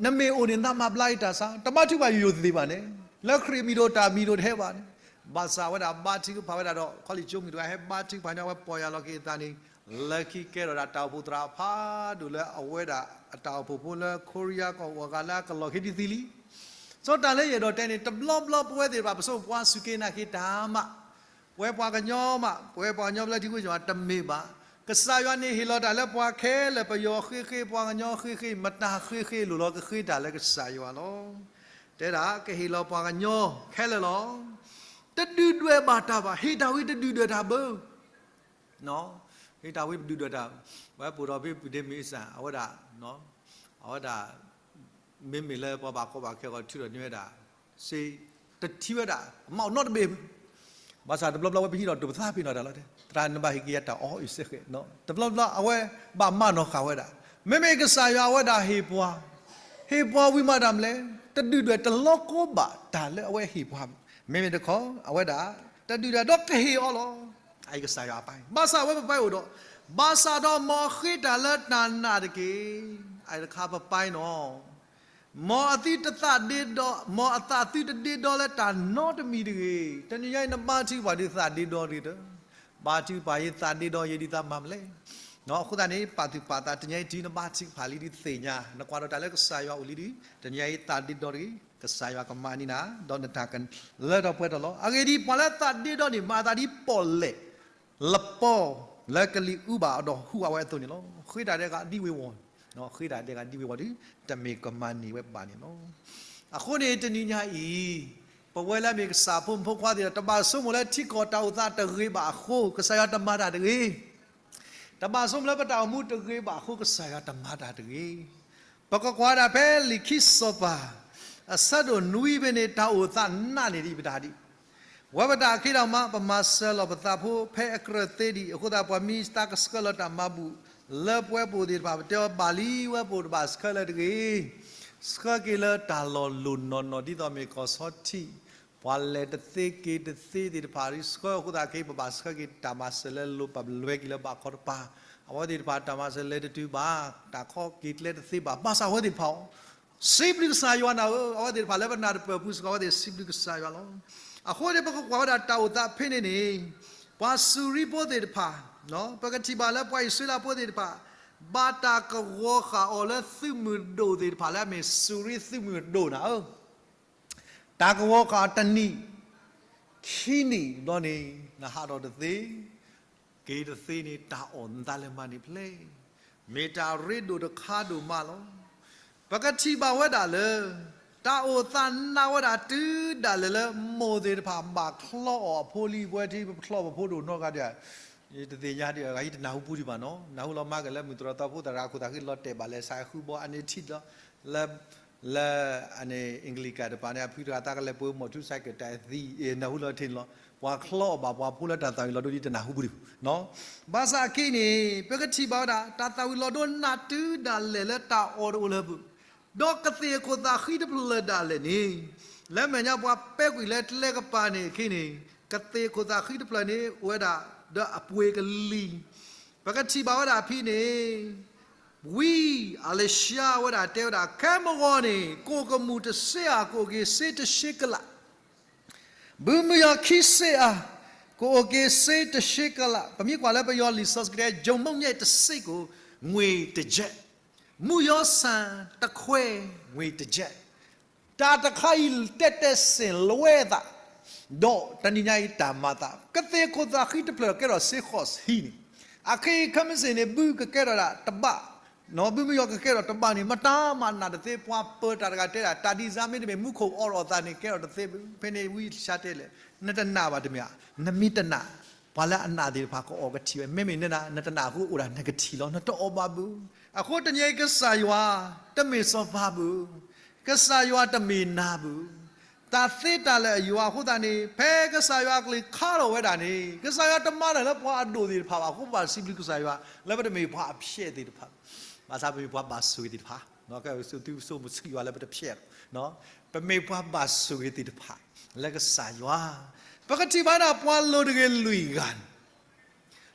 နမ့ၢ်အိၣ်န့ၣ် နမၤဘျါယတၢ်ဆါ, တဘါထုကဖၣ်ယိာ်ယိာ်သ့ဘၣ်န့ၣ်, လၢခရံာ်မံၤဒိၣ်တၢ်မံၤဒိၣ်တဟဲဘၣ်န့ၣ်, ဘၣ်ဆၣ်ဝဲဒၣ်ဘါထုကဖၣ်ဝဲဒၣ်ဒီး ခီလ့ၣ်ကၠိမုၢ်တဂၤဟဲဘါထုကဖၣ်န့ၣ် အဝဲပီၢ်ယၢ်လီၤက့ၤအသးန့ၣ်, လၢခံကဲထီၣ်ဒၣ်တၢ်အိၣ်ဖှိၣ်သရၣ်အဖးဒိၣ်လၢအဝဲဒၣ်အတၢ်အိၣ်ဖှိၣ်ဖိလၢခိရံယါကီၢ်အဂၤလၢအကလီၢ်ခံဒ်သံလံ. စီတၢ်လၢယအဲၣ်ဒိးတဲန့ၣ် တဘျီဘျီပဝဲသ့ၣ်တဖၣ် ပဆိကမိၣ်ပှၤစူၢ်က့ၤနာ်က့ၤတၢ်မး, ပဝဲပှၤကညီမး, ပဝဲပှၤကညီဘျၢထံခဝ့ၡၢၣ်မး တမ့ၢ်ဘၣ်. ကစၢ်ယွၤန့ၣ်ဟ့ၣ်လီၤတၢ်လၢပှၤခဲလၢာ်, ပယီၤဃ့ဃ့, ပှၤကညီဃ့ဃ့, မတၤဃ့ဃ့လိၣ်လီၤကဃ့တၢ်လၢကစၢ်ယွၤလီၤ. တဲဒၣ်ကဟ့ၣ်လီၤပှၤကညီခဲလၢာ်လီၤ. တဒုၣ်ဒွဲၣ်ဘၣ်တၢ်ဘၣ်, ဟ့ၣ်တၢ်ဝံၤတဒုၣ်ဒွဲၣ်တၢ်ဘၣ် ဟ့ၣ်တၢ်ဝံၤပဒုၣ်ဒွဲၣ်တၢ်, ပဝဲပိာ်ထီၣ်ဖဲပဒ့မ့ၢ်စၢ် အဝဲဒၣ်, အဝဲဒၣ်, မ့မ့ၢ်လၢပှၤဘၣ်ကီဘၣ်ခဲဂီၢ်ထုးထီၣ်န့ၢ်ဝဲဒၣ်, စ့, တထံၣ်ဝဲဒၣ်, မၤအီၤနီတဘ့ၣ်, ဘၣ်ဆၣ်တဘျီဘျီဝဲပဟံးထီၣ်တိာ်ပသးဖဲနီၤတၢ်လီၤတဲ, သရၣ်နဘၣ်ဟ့ၣ်က့ၤယၤတၢ်အီၣ်အံၤစ့ၢ်ကီး, တဘျီဘျီအဝဲဘၣ်မၤနီၢ်ဃာ်ဝဲဒၣ်, မ့မ့ၢ်ကစၢ်ယွၤအဝဲဒၣ်ဟ့ၣ်ပှၤ, ဟ့ၣ်ပှၤဝံၤမးတၢ်မနုၤလဲၣ်, တဒုၣ်ဒွဲၣ်တလီၤကီဘၣ်တၢ်လၢအဝဲဟ့ၣ်ပှၤ, မ့မ့ၢ်တခီ, အဝဲဒၣ်, တဒုၣ်ဒွဲၣ်ဒီးကဟ့ၣ်အီၤလီၤ. အအံၤကစၢ်ယွၤအပၢ်, ဘၣ်ဆၣ်အဝဲပပၢ်အိၣ်ဒီး, ဘၣ်ဆၣ်ဒီးမ်အဃ့တၢ်လၢတၢ်နာ်တက့ၢ်, အအံၤတခါပပၢ်နီၤ, မ်အသုတသးဒ့ဒီ, မ်အသးသုတဒ့ဒီလၢတၢ်နီတမံၤတဂ့ၤ. တနံၤညါအံၤနဘါထုကဖၣ်ဒုးသးဒ့ဒီတဂ့ၤဒီး, ဘါထုကဖၣ်ယသးဒ့ဒီယဲဒ်သးမၤမနုၤလဲၣ်. အဃိသတးန့ၣ် ပာ်သူၣ်ပာ်သးတနံၤညါအံၤ တုၤနဘါထုကဖၣ်လံဒုးသ့ၣ်ညါ, နကွၢ်ဒီးတၢ်လၢကစၢ်ယွၤအိၣ်လံဒုး, တနံၤညါအံၤသးဒ့ဒီတဂ့ၤ, ကစၢ်ယွၤကမၤန့ၢ်နၤ, ဒီးနတၢ်ကလၢထီၣ်ပှဲၤထီၣ်လီၤ. အဂ့ၢ်ဒ်အံၤ, ပှၤလၢသးဒ့ဒီန့ၣ် မၤအသးဒ်ပီၣ်လဲၣ် လပီၢ် လၢကလံၤအူဘၣ်အဒီးဟူးအဝဲအသိးန့ၣ်လီၤ. ဃ့တၢ်ဒဲးဂၤဒ်ဝ့ၤဝီၤ, ဃ့တၢ်ဒဲးဂၤဒ်ဝဲဝံၤဒီး တမ့ၢ်ကမၤန့ၢ်ဝဲဘၣ်န့ၣ်လီၤ. အဃိန့ၣ်တနံၤညါအံၤ ပဝဲလၢအမ့ၢ်ကစၢ်ဖိမုၣ်ဖိခွါသ့ၣ်ဒီး တဘၣ်ဆိကမိၣ်လၢထံကီၢ်တၢ်အိၣ်သးတဂ့ၤဘၣ်အဃိ ကစၢ်ယွၤတမၤတၢ်တဂ့ၤ. တဘၣ်ဆိကမိၣ်လၢပတၢ်အိၣ်မူတဂ့ၤဘၣ်အဃိ ကစၢ်ယွၤတမၤတၢ်တဂ့ၤ. ပကကွၢ်ဒၣ်ဖဲလံာ်ခံစီၤပၤ အဆၢဒိၣ်နွံဖဲန့ၣ် တၢ်အိၣ်သးနာ်န့ၢ်ဒံးပတၢ်ဒံး ဝဲပတၢ်အခ့ဒီးမး ပမၤစၢၤလီၤပသးဖိဖဲအကြၢးသ့ဒံး အဃိသတး ပှၤမ့ၢ်တၢ်ကဆှၢလီၤတၢ်မၤဘူၣ်လၢပှဲၤပူၤသ့ၣ်တဖၣ် ပတဲအီၤဘၣ်လံဝဲပအိၣ်တဘၣ်ဆှၢလၢၤတဂ့ၤ. ဆှၢက့ၤလၢတၢ်လီၢ်လိၣ်နီၢ်နီၢ် ဒ်သိးမ့ၢ်ကီၢ်ဆီထံး ပှၤလဲၤတသ့က့ၤတသ့သ့ၣ်တဖၣ် ဆှၢအဃိသတးက့ၤ ပဘၣ်ဆှၢက့ၤတၢ်မၤစၢၤလၢလိၣ် ပလဲၤက့ၤလၢဘၣ်ခီတပၤ အဝဲသ့ၣ်တဖၣ်တၢ်မၤစၢၤလဲၤတတုၤဘၣ် တၢ်ခီက့ၤကျဲတသ့ဘၣ် ဘၣ်ဆၣ်အဝဲသ့ၣ်တဖၣ်အီၤ စံးဘျုးကစၢ်ယွၤနၤဧၢ, အဝဲသ့ၣ်တဖၣ်လၢပနၢ်တပၢၢ်ပူၤစ့ၢ်ကီး အဝဲသ့ၣ်စံးဘျုးကစၢ်ယွၤလီၤ. အဃိန့ၣ် ပကကွၢ်ဝဲဒၣ်တၢ်အိၣ်သးဖဲန့ၣ်န့ၣ် ပှၤစူၤရံဖိသ့ၣ်တဖၣ်, ပကထံၣ်ဘၣ်လၢပှၤအံၣ်စရ့လးဖိသ့ၣ်တဖၣ် ဘၣ်တၢ်ကဝီၤဃာ်အီၤလၢသုးမုၢ်ဒိၣ်သ့ၣ်တဖၣ်လၢအမ့ၢ်စူၤရံသုးမုၢ်ဒိၣ်နၤဧၢ တၢ်ကဝီၤဃာ်တနံၣ်, ခံနံၣ်ဘျီန့ၣ် နဟးထီၣ်တသ့, က့ၤတသ့န့ၣ် တၢ်အီၣ်နသးလဲၤမၤန့ၢ်ဖျဲၣ်, မ့ၢ်တၢ်ရ့ဒိၣ်တခါဒိၣ်မးလီၤ. ပကထံၣ်ဘၣ်ဝဲဒၣ်လၢ တၢ်အိၣ်သးနာ်ဝဲဒၣ်တုၤဒၣ်လဲာ်လၢ မိၢ်သ့ၣ်တဖၣ်ဘၣ်ချီအီၣ်အဖိလံၤ ပဝဲထံပချီအီၣ်ပဖိဒိၣ်နီတဂၤဒီး တသ့ၣ်ညါဒ်အဂၤ ယတနၢ်ဟူပူၤဒံးဘၣ်နီၤ, နၢ်ဟူလီၤမၤက့ၤလၢမုၢ်တြီၢ်သီဖိသရၣ် ခိၣ်သးဃံလီၤတဲာ်ဘၣ်လဲၤဆးဃုဘီ အန့ၣ်ထံၣ်လီၤ, လၢ လၢ အန့ၣ် အင်္ဂလိကၣ်တပၤန့ၣ် အဖုတဂၤသးကလဲၤပှ့ၤ motorcycle တၢ်သံ နၢ်ဟူလီၤထံၣ်န့ၣ်လီၤ. ပှၤချီအီၣ်ဘၣ် ပှၤဖိလၢတၢ်သၣ်ဝံၤလီၤဒိဒ်တနၢ်ဟူပူၤဒံးဘၣ်နီၤ, ဘၣ်ဆၣ်အခဲအံၤန့ၣ် ပကထံၣ်ဘၣ်ဝဲဒၣ် တၢ်သၣ်ဝံၤလီၤဒိနာ်တုၤဒၣ်လဲာ်လၢတၢ်အီၣ်တအိၣ်လၢၤဘၣ်, ဒီးကသ့ၣ်ခိၣ်သၣ်ဃံတဖျၢၣ်ဒၣ်လဲာ်န့ၣ် လၢမဲာ်ညါပှၤပဲာ်ကွံာ်လၢကျဲကပၤန့ၣ်အခဲအံၤန့ၣ် ကသ့ၣ်ခိၣ်သၣ်ဃံတဖျၢၣ်န့ၣ် အိၣ်ဝဲဒၣ် ဒီးအပှ့ၤကလံၤ, ပကထံၣ်ဘၣ်ဝဲဒၣ်ဖဲန့ၣ် ဝံအလ့ၡါဝဲဒၣ်တဲဝဲဒၣ် ခဲမုၢ်ဂီၤန့ၣ် ကိၣ်ကမူၣ်တစ့ဧါ ကအိၣ်က့ၤစ့တဆံကလး, ဘုမုၢ်ယီၤခံစ့ဧါ ကအိၣ်က့ၤစ့တဆံကလး, ပမ့ၢ်ကွၢ်လၢပယီၤလံာ်စီဆှံကတဲ ယုံမုန့်ညက်တစ့ၢ်ကီး ငွေတစ်ကျပ်, မုၢ်ယီၤဆၣ်တခွဲ ငွေတစ်ကျပ်, တၢ်တခါအံၤတဲတဲစ့ၢ်လဝဲသး, ဒီးတနံၤညါအံၤတၢ်မၤသး ကသ့ၣ်ခိၣ်သၣ်ဃံတဖျၢၣ်ကဲထီၣ်စ့ဃိးဆံန့ၣ်, အခဲအံၤခဲမုၢ်ဆ့ၣ်န့ၣ် ဘုကကဲထီၣ်ဒၣ်တဘၣ် ဘုမုၢ်ယီၤကကဲထီၣ်တဘၣ်န့ၣ် မတၤမၤနာ်တသ့ ပှၤပၢၤတၢ်တဂၤတဲဒၣ် တၢ်ဒ်စါမ့တမ့ၢ် မူခိၣ်အိးထီၣ်အသးန့ၣ် ကဲထီၣ်တသ့ဘၣ်, ဖဲန့ၣ်ဝံအလ့ၡါတဲလဲၣ်, နတနာ်ဘၣ်တမ့ၢ်ဧါ, နမ့ၢ်တနာ် ပှၤလၢအနာ်သ့ၣ်တဖၣ်ကအီၣ်ကထံၣ်ဝဲ, မ့မ့ၢ်နနာ် နတနာ်အဃိအိၣ်ဒၣ်နကထံၣ်လီၤ, နတအီၣ်ဘၣ်ဘၣ်. အဃိတနံၤအံၤကစၢ်ယွၤ တမ့ၢ်စီၤပၤဘၣ်, ကစၢ်ယွၤတမ့ၢ်နၤဘၣ်, တၢ်သ့တၢ်လၢာ်အယွၤအဃိသတးန့ၣ် ဖဲကစၢ်ယွၤအကလုၢ်ခါထီၣ်ဝဲဒၣ်န့ၣ် ကစၢ်ယွၤတမၤတၢ်လၢပှၤအဒိၣ်သ့ၣ်တဖၣ်ဘၣ်အဃိ ပဘၣ်စံးဘျုးကစၢ်ယွၤ လၢပတမ့ၢ်ပှၤအဖျဲၣ်သ့ၣ်တဖၣ်, ဘၣ်ဆၣ်ပမ့ၢ်ပှၤဘၣ်ဆိၣ်ဂ့ၤသ့ၣ်တဖၣ်, သုသုဆိကမိၣ်ဆူယွၤလၢပတဖျဲၣ်, ပမ့ၢ်ပှၤဘၣ်ဆိၣ်ဂ့ၤသ့ၣ်တဖၣ် လၢကစၢ်ယွၤ, ပကထံၣ်ဘၣ်ဒၣ်ပှၤလိၤတဂ့ၤလွံၢ်ဂၤ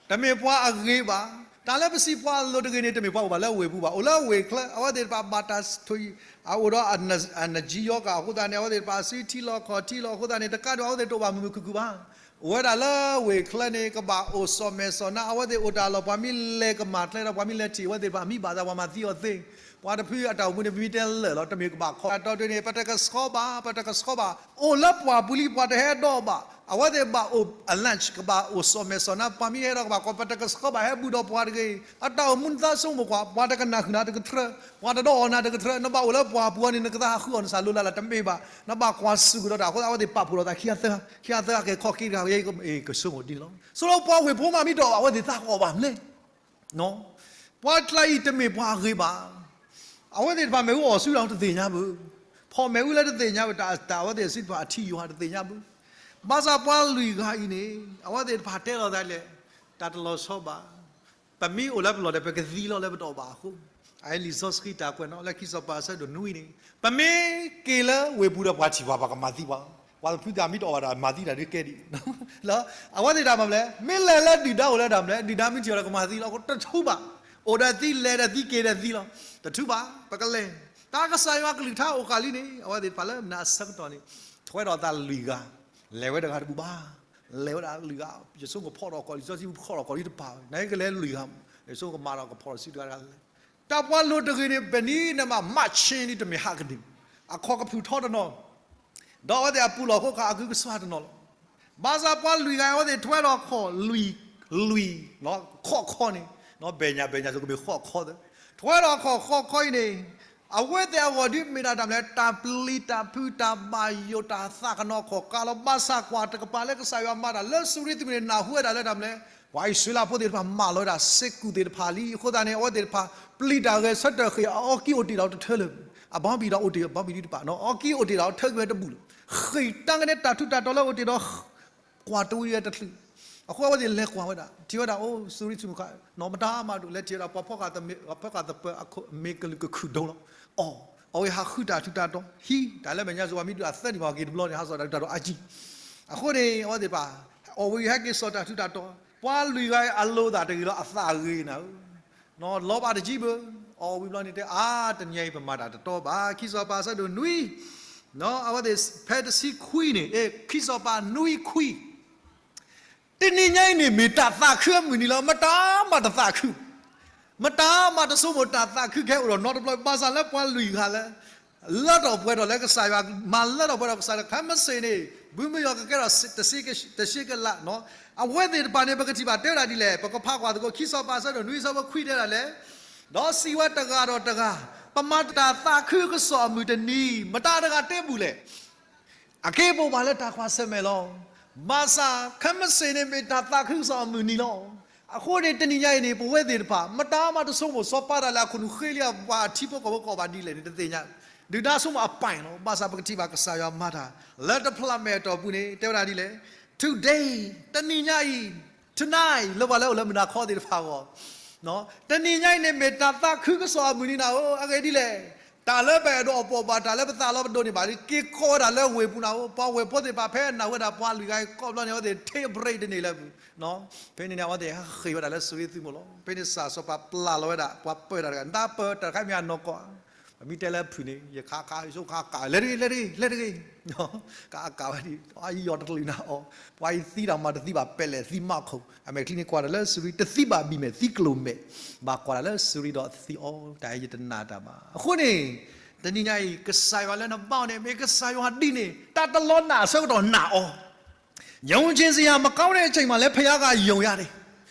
တမ့ၢ်ပှၤအဂ့ၤဘၣ်. တၢ်လၢပစံးပှၤအလိၤတဂ့ၤန့ၣ် တမ့ၢ်ပှၤအိၣ်ဘၣ်လၢဝ့ၢ်ပူၤဘၣ်. အိၣ်လၢဝ့ၢ်ချၢ အဝဲသ့ၣ်တဖၣ်ဘၣ်တၢ်ဆိၣ်အံၤ အအိၣ်ဒီးအနကံယီၤကၤအဃိသတးန့ၣ် အဝဲသ့ၣ်တဖၣ်စုထံလီၤခီၣ်ထံလီၤအဃိသတးန့ၣ် တကးဒံးအဝဲသ့ၣ်တအိၣ်ဘၣ်မုာ်မုာ်ခုၣ်ခုၣ်ဘၣ်. အိၣ်ဝဲဒၣ်လၢဝ့ၢ်ချၢန့ၣ် ကဘၣ်အိၣ်စီၤမဲာ်စီၤနါ အဝဲသ့ၣ်အိၣ်တၢ်လီၢ် ပှၤမ့ၢ်လဲၤကမၤကျဲဒီး ပှၤမ့ၢ်လဲၤထံၣ်အဝဲသ့ၣ်တဖၣ် မံဘၣ်သး ပှၤမၤသံအီၤသ့ ပှၤတဖုအတၢ်အိၣ်မူန့ၣ် ပမ့ၢ်တဲလၢာ်လီၤ တမ့ၢ်ကဘၣ်ခီ အတီၢ်တ့ၢ်န့ၣ် ပတကဆှီဘၣ် ပတကဆှီဘၣ်. အိၣ်လၢပှၢ်ပူၤလံ ပှၤတဟဲဒီးဘၣ်. အဝဲသ့ၣ်ဘၣ်အိၣ် အ lunch ကဘၣ်အိၣ်စီၤမဲာ်စီၤနါ ပှၤမ့ၢ်ဟဲဒီးကဘၣ်ကီ ပတကဆှီဘၣ် ဟဲဘူးဒီးပှၤတဂ့ၤ. အတၢ်အိၣ်မူနသးဆိကမိၣ်ကွၢ် ပှၤတကနၣ်ဃုာ်နၤတကထြၢ ပှၤတဒီးအီၣ်နၤတကထြၢ နဘၣ်အိၣ်လၢပှၢ်ပူၤအံၤန့ၣ် နကသးဟးဃုအီၣ်နစၢ်လိၤလၢ်လၢ် တမ့ၢ်ဘၣ်. နဘၣ်ကွၢ်ဆူၣ်ကဒီးတၢ်အဃိ အဝဲသ့ၣ်ပာ်ဖှိၣ်ဒီးသးခံဂၤသၢဂၤ ခံဂၤသၢဂၤက့ၤခီၣ်က့ၤတဂၤ ကဆိကမိၣ်ဒ်န့ၣ်လီၤ. ဆိလၢပှၤဝ့ၢ်ဖိမးမ့ၢ်တအိၣ်ဘၣ် အဝဲသ့ၣ်သးကအီၣ်ဘၣ်မနုၤလဲၣ် ပှၤကျါအံၤတမ့ၢ်ပှၤအဂ့ၤဘၣ်. အဝဲသ့ၣ်တဖၣ်မ့ၣ်အူအီၣ်ဆူၣ်ဒီးတသ့ၣ်ညါဘၣ်. ဖီၣ်မ့ၣ်အူလၢတသ့ၣ်ညါဘၣ် တၢ် တၢ်အဝဲသ့ၣ်စံးတဖၣ်အထံၣ်ယွၤတသ့ၣ်ညါဘၣ်. ဘၣ်ဆၣ်ပှၤလွံၢ်ဂၤအံၤန့ၣ် အဝဲသ့ၣ်တဖၣ်တဲလီၤသးလဲၣ် တၢ်တလီၤဆီဘၣ်. ပမ့ၢ်အိၣ်လၢပလီၢ်ဒီး ပကသံလီၤလၢပတအီၣ်ဘၣ်အဃိ အလံာ်စီဆှံတၢ်ကွဲးနီၣ် လၢခံစီၤပၤအဆၢဒိၣ်နွံန့ၣ် ပမ့ၢ်က့ၤလၢဝ့ၢ်ပူၤဒီးပှၤထံၣ်ပှၤ ပှၤကမၤသံပှၤ, ပှၤတဖုသးမ့ၢ်တအီၣ်ဘၣ်ဒီးမၤသံတၢ်ဒ်ကဲဒ်အံၤ အဝဲသ့ၣ်တၢ်မၤမနုၤလဲၣ် မ့ၢ်လဲၤလၢဒုၣ်ဒါအိၣ်လၢတၢ်မနုၤလဲၣ် ဒုၣ်ဒါမ့ၢ်ထံၣ်အီၤဒီးကမၤသံလီၤ တထူဘၣ်. အိၣ်ဒီးသံလဲၤဒီးသံ က့ၤဒီးသံလီၤ တထူဘၣ် ပကလဲၤ. တၢ်ကစၢ်ယွၤကလုၢ်ကထါအိၣ်ဃာ်လံန့ၣ် အဝဲသ့ၣ်တဖၣ်လၢမနုၤအဆၢကတီၢ်န့ၣ် ထွဲဒီးသးလွံၢ်ဂၤ လဲၤဝဲတဂၤတဘူၣ်ဘၣ်. လဲၤဝဲဒၣ်လွံၢ်ဂၤ ယဆိကမိၣ်ဖီၣ်ထီၣ်ကီၢ်လံာ်စီဆှံဖီၣ်ထီၣ်ကီၢ်လံတပၤ နကလဲၤလွံၢ်ဂၤ ယဆိကမိၣ်ကမၤဒီးကဖီၣ်ထီၣ်စုတဂၤတဂၤလဲၤ. တၢ်ပှၤလိၤတဂ့ၤန့ၣ် ဘယ်နည်းနဲ့မှ မတ်ဆင် န့ၣ်တမ့ၢ်ဟးကဒု အခီၣ်ကဖုၣ်ထီတနီၤ ဒီးအဝဲသ့ၣ်အပူၤလီၢ်ခိၣ်ခါအကုကစွါတနီၤလီၤ. ဘၣ်ဆၣ်ပှၤလွံၢ်ဂၤအဝဲသ့ၣ်ထွဲဒီးခီၣ်လွံၢ် လွံၢ် ခီၣ်ခီန့ၣ် ဘဲၣ်ညၣ်ဘဲၣ်ညၣ်စိကမ့ၢ်ခီၣ်ခီသၢ ထွဲဒီးအခီၣ်ဃီခီအံၤန့ၣ်, အဝဲသ့ၣ်အဂီၢ်ဒုးမ့ၢ်ဒၣ်တၢ်မနုၤလဲၣ်, တၢ်ပျံၤတၢ်ဖုး တၢ်ဘၣ်ယိၣ် တၢ်သးကနီၤခီၣ်ကါလီၤ. ဘၣ်ဆၣ်ကွၢ်တကပၤလၢကစၢ်ယွၤမၤတၢ်လၢစူၤရံသးမုၢ်န့ၣ် နၢ်ဟူဝဲဒၣ်လၢတၢ်မနုၤလဲၣ်, ပှၤအံၣ်စရ့လးဖိသ့ၣ်တဖၣ်မၢလီၤဝဲဒၣ်စ့ၢ်ကီးသ့ၣ်တဖၣ်လံ. အဃိသတးန့ၣ် အဝဲသ့ၣ်တဖၣ်ပျံၤတၢ်ဂဲၤဆၢထၢၣ်ဃ့ၢ် အအီကံအိၣ်တ့ၢ်ဒီးတထၢလၢာ်, အဘီဘံၣ်ဒီးအိၣ်တ့ၢ် အဘီဘံၣ်ဒုတဖၣ်, အီကံအိၣ်တ့ၢ်ဒီးထၢကွံာ်ဝဲတဘူၣ်လၢာ်, ဃ့ၢ်တၢ်ကန့ၣ် တၢ်ထူးတၢ်တီၤလၢအိၣ်တ့ၢ်ဒီး ကွၢ်တဝံၤဝဲတချုး. အဃိအဝဲသ့ၣ်လဲၤကွၢ်ဝဲဒၣ် ထံၣ်ဝဲဒၣ် အိၣ် စူၤရံသးမုၢ်ခါ, နီၢ်မတၤမးဒိၣ် လဲၤထံၣ်ဝဲဒၣ် ပှၤဖီၣ်ဃာ်သပၢၤအခိၣ် မ့ၢ်ကလုာ်ကခုၣ်ဒိလီၤ. အီၣ်, အဝဲဟးဃုတၢ်ထူးတၢ်တီၤ ဟံး တၢ်လၢမဲာ်ညါစိၤ ပှၤမ့ၢ်ဒုးအသၢနံၣ်ဘၣ်က့ၤတဘျီန့ၣ် ဟးစိာ်တၢ်ထူးတၢ်တီၤအါကံ. အဃိန့ၣ် အဝဲသ့ၣ်တဖၣ် အီၣ်ဝံၤဟဲက့ၤစိာ်တၢ်ထူးတၢ်တီၤ, ပှၤလွံၢ်ဂၤအံၤအလိၤသးတဂ့ၤလီၤ အသးဂ့ၤနၤဧၢ လီၤဘၣ်တကံဘၢ, အီၣ်ဝံၤဘျီန့ၣ်တဲ အါ တနံၤအံၤပမၤတၢ်တတီဘၣ်. ခံစီၤပၤအဆၢဒိၣ်နွံ, အဝဲသ့ၣ်ဖဲတဆံခွံန့ၣ် အဲ ခံစီၤပၤနွံခွံ တနံၤညါအံၤန့ၣ် မ့ၢ်တၢ်သးခုအမုၢ်နံၤလီၤ. မတၤမးတသးခု, မတၤမးတဆိကမိၣ်တၢ်သးခုကဟဲအိၣ်ဒီးနီတဘျီ, ဘၣ်ဆၣ်လၢပှၤလွံၢ်ဂၤလၢ လၢထီၣ်ပှဲၤထီၣ်လၢကစၢ်ယွၤ, မၤလၢထီၣ်ပှဲၤထီၣ်ကစၢ်လၢ ခဲမုၢ်ဆ့ၣ်န့ၣ် ဘုမုၢ်ယီၤကကဲထီၣ် တဆံကလးနီၤ, အဝဲသ့ၣ်တဖၣ်န့ၣ် ပကထံၣ်ဘၣ်တဲဝဲဒၣ်ဒ်လဲၣ်, ပကဖးကွၢ်သကိး ခံစီၤပၤအဆၢဒိၣ်နွံအဆၢဖိခွံတဲဒၣ်လဲၣ်, ဒီးစံးဝဲတဂၤဒီးတဂၤ, ပမၤတၢ်သးခုကစီၣ်အမုၢ်တနံၤ, မတၤတဂၤတဲဘူၣ်လဲၣ် အက့ၤပိာ်ပှၤလၢတၢ်ကွၢ်ဆၢၣ်မဲာ်လီၤ. ဘၣ်ဆၣ် ခဲမုၢ်ဆ့ၣ်န့ၣ်မ့ၢ်တၢ်သးခုကစီၣ်အမုၢ်နံၤလီၤ. အဃိန့ၣ် တနံၤညါအံၤန့ၣ် ပဝဲသ့ၣ်တဖၣ် မတၤမးတဆိကမိၣ် စီၤပၤတၢ်လဲၤအခိၣ်နူာ်ဃ့လံ ပှၤအထံဖိကီၢ်ဖိကီၢ်ဘၣ်ဒ်လဲၣ်န့ၣ် တသ့ၣ်ညါ, ဒုၣ်ဒါဆိကမိၣ်အပၢ်လီၤ. ဘၣ်ဆၣ်ပကထံၣ်ဘၣ်ကစၢ်ယွၤမၤတၢ် လၢတဖျးမဲာ်အတီၢ်ပူၤန့ၣ် တဲဝဲဒၣ်ဒ်လဲၣ်, today တနံၤညါအံၤ, tonight လၢပှၤလၢအိၣ်လၢမုၢ်နၤခီသ့ၣ်တဖၣ်အဂီၢ် တနံၤညါအံၤန့ၣ် မ့ၢ်တၢ်သးခုကစီၣ်အမုၢ်နံၤနၤဧၢ, အဂ့ၢ်ဒ်လဲၣ်, တၢ်လၢပအဲၣ်ဒိးအပိာ်ဘၣ် တၢ်လၢပသးလီၤပဒိးန့ၢ်ဘၣ် က့ၤကိးဝဲဒၣ်လၢဝ့ၢ်ပူၤနၤဧၢ. ပှၤဝ့ၢ်ဖိသ့ၣ်တဖၣ် ဖဲနၢ်ဟူဝဲဒၣ်ပှၤလွံၢ်ဂၤအံၤကိးဘျီန့ၣ် အဝဲသ့ၣ် take a break တန့ၢ်လၢၤပူၤ, ဖဲန့ၣ်န့ၣ် အဝဲသ့ၣ်ဟဃ့ၢ်ဝဲဒၣ်လၢစူၤရံသးမုၢ်လီၤ. ဖဲန့ၣ်စၢ်စီၤပၤပျၢ်လီၤဝဲဒၣ် ပှၤပၢၤတၢ်တဂၤ, နတၢ်ပၢၤတၢ်တခါမ့ၢ်အနီၢ်ကီၢ်, ပမ့ၢ်တဲလၢဖုၣ်န့ၣ် ယခးခး ယဆိကမိၣ်ခးကး လဲၤတဂ့ၤ လဲၤတဂ့ၤ လဲၤတဂ့ၤ, ကးကးဝဲဒၣ် အယီၢ်တကလုာ်နၤအီၤ, ပှၤအံၤသံတၢ်မၤတသံဘၣ် ပဲာ်လဲၣ်သံမးခိၣ်, အမဲာ်ချံန့ၣ်ကွၢ်တၢ်လၢစူၤရံ တသံဘၣ်ဘံၣ်မဲာ် သံကျိၤမဲာ်, ဘၣ်ကွၢ်တၢ်လၢစူၤရံဒီးသံအီၤ, တၢ်အံၤယတနာ်တၢ်ဘၣ်. အဃိန့ၣ် တနံၤညါအံၤ ကစၢ်ယွၤလၢနဘါအီၤန့ၣ် မ့ၢ်ကစၢ်ယွၤဒ်န့ၣ် တၢ်တလီၤနာ်အဆၢကတီၢ်နာ်အီၤ ယုံက့ၤစရာ မကောင်းတဲ့အချိန်မှာလည်း ဘုရားက ယုံရတယ်.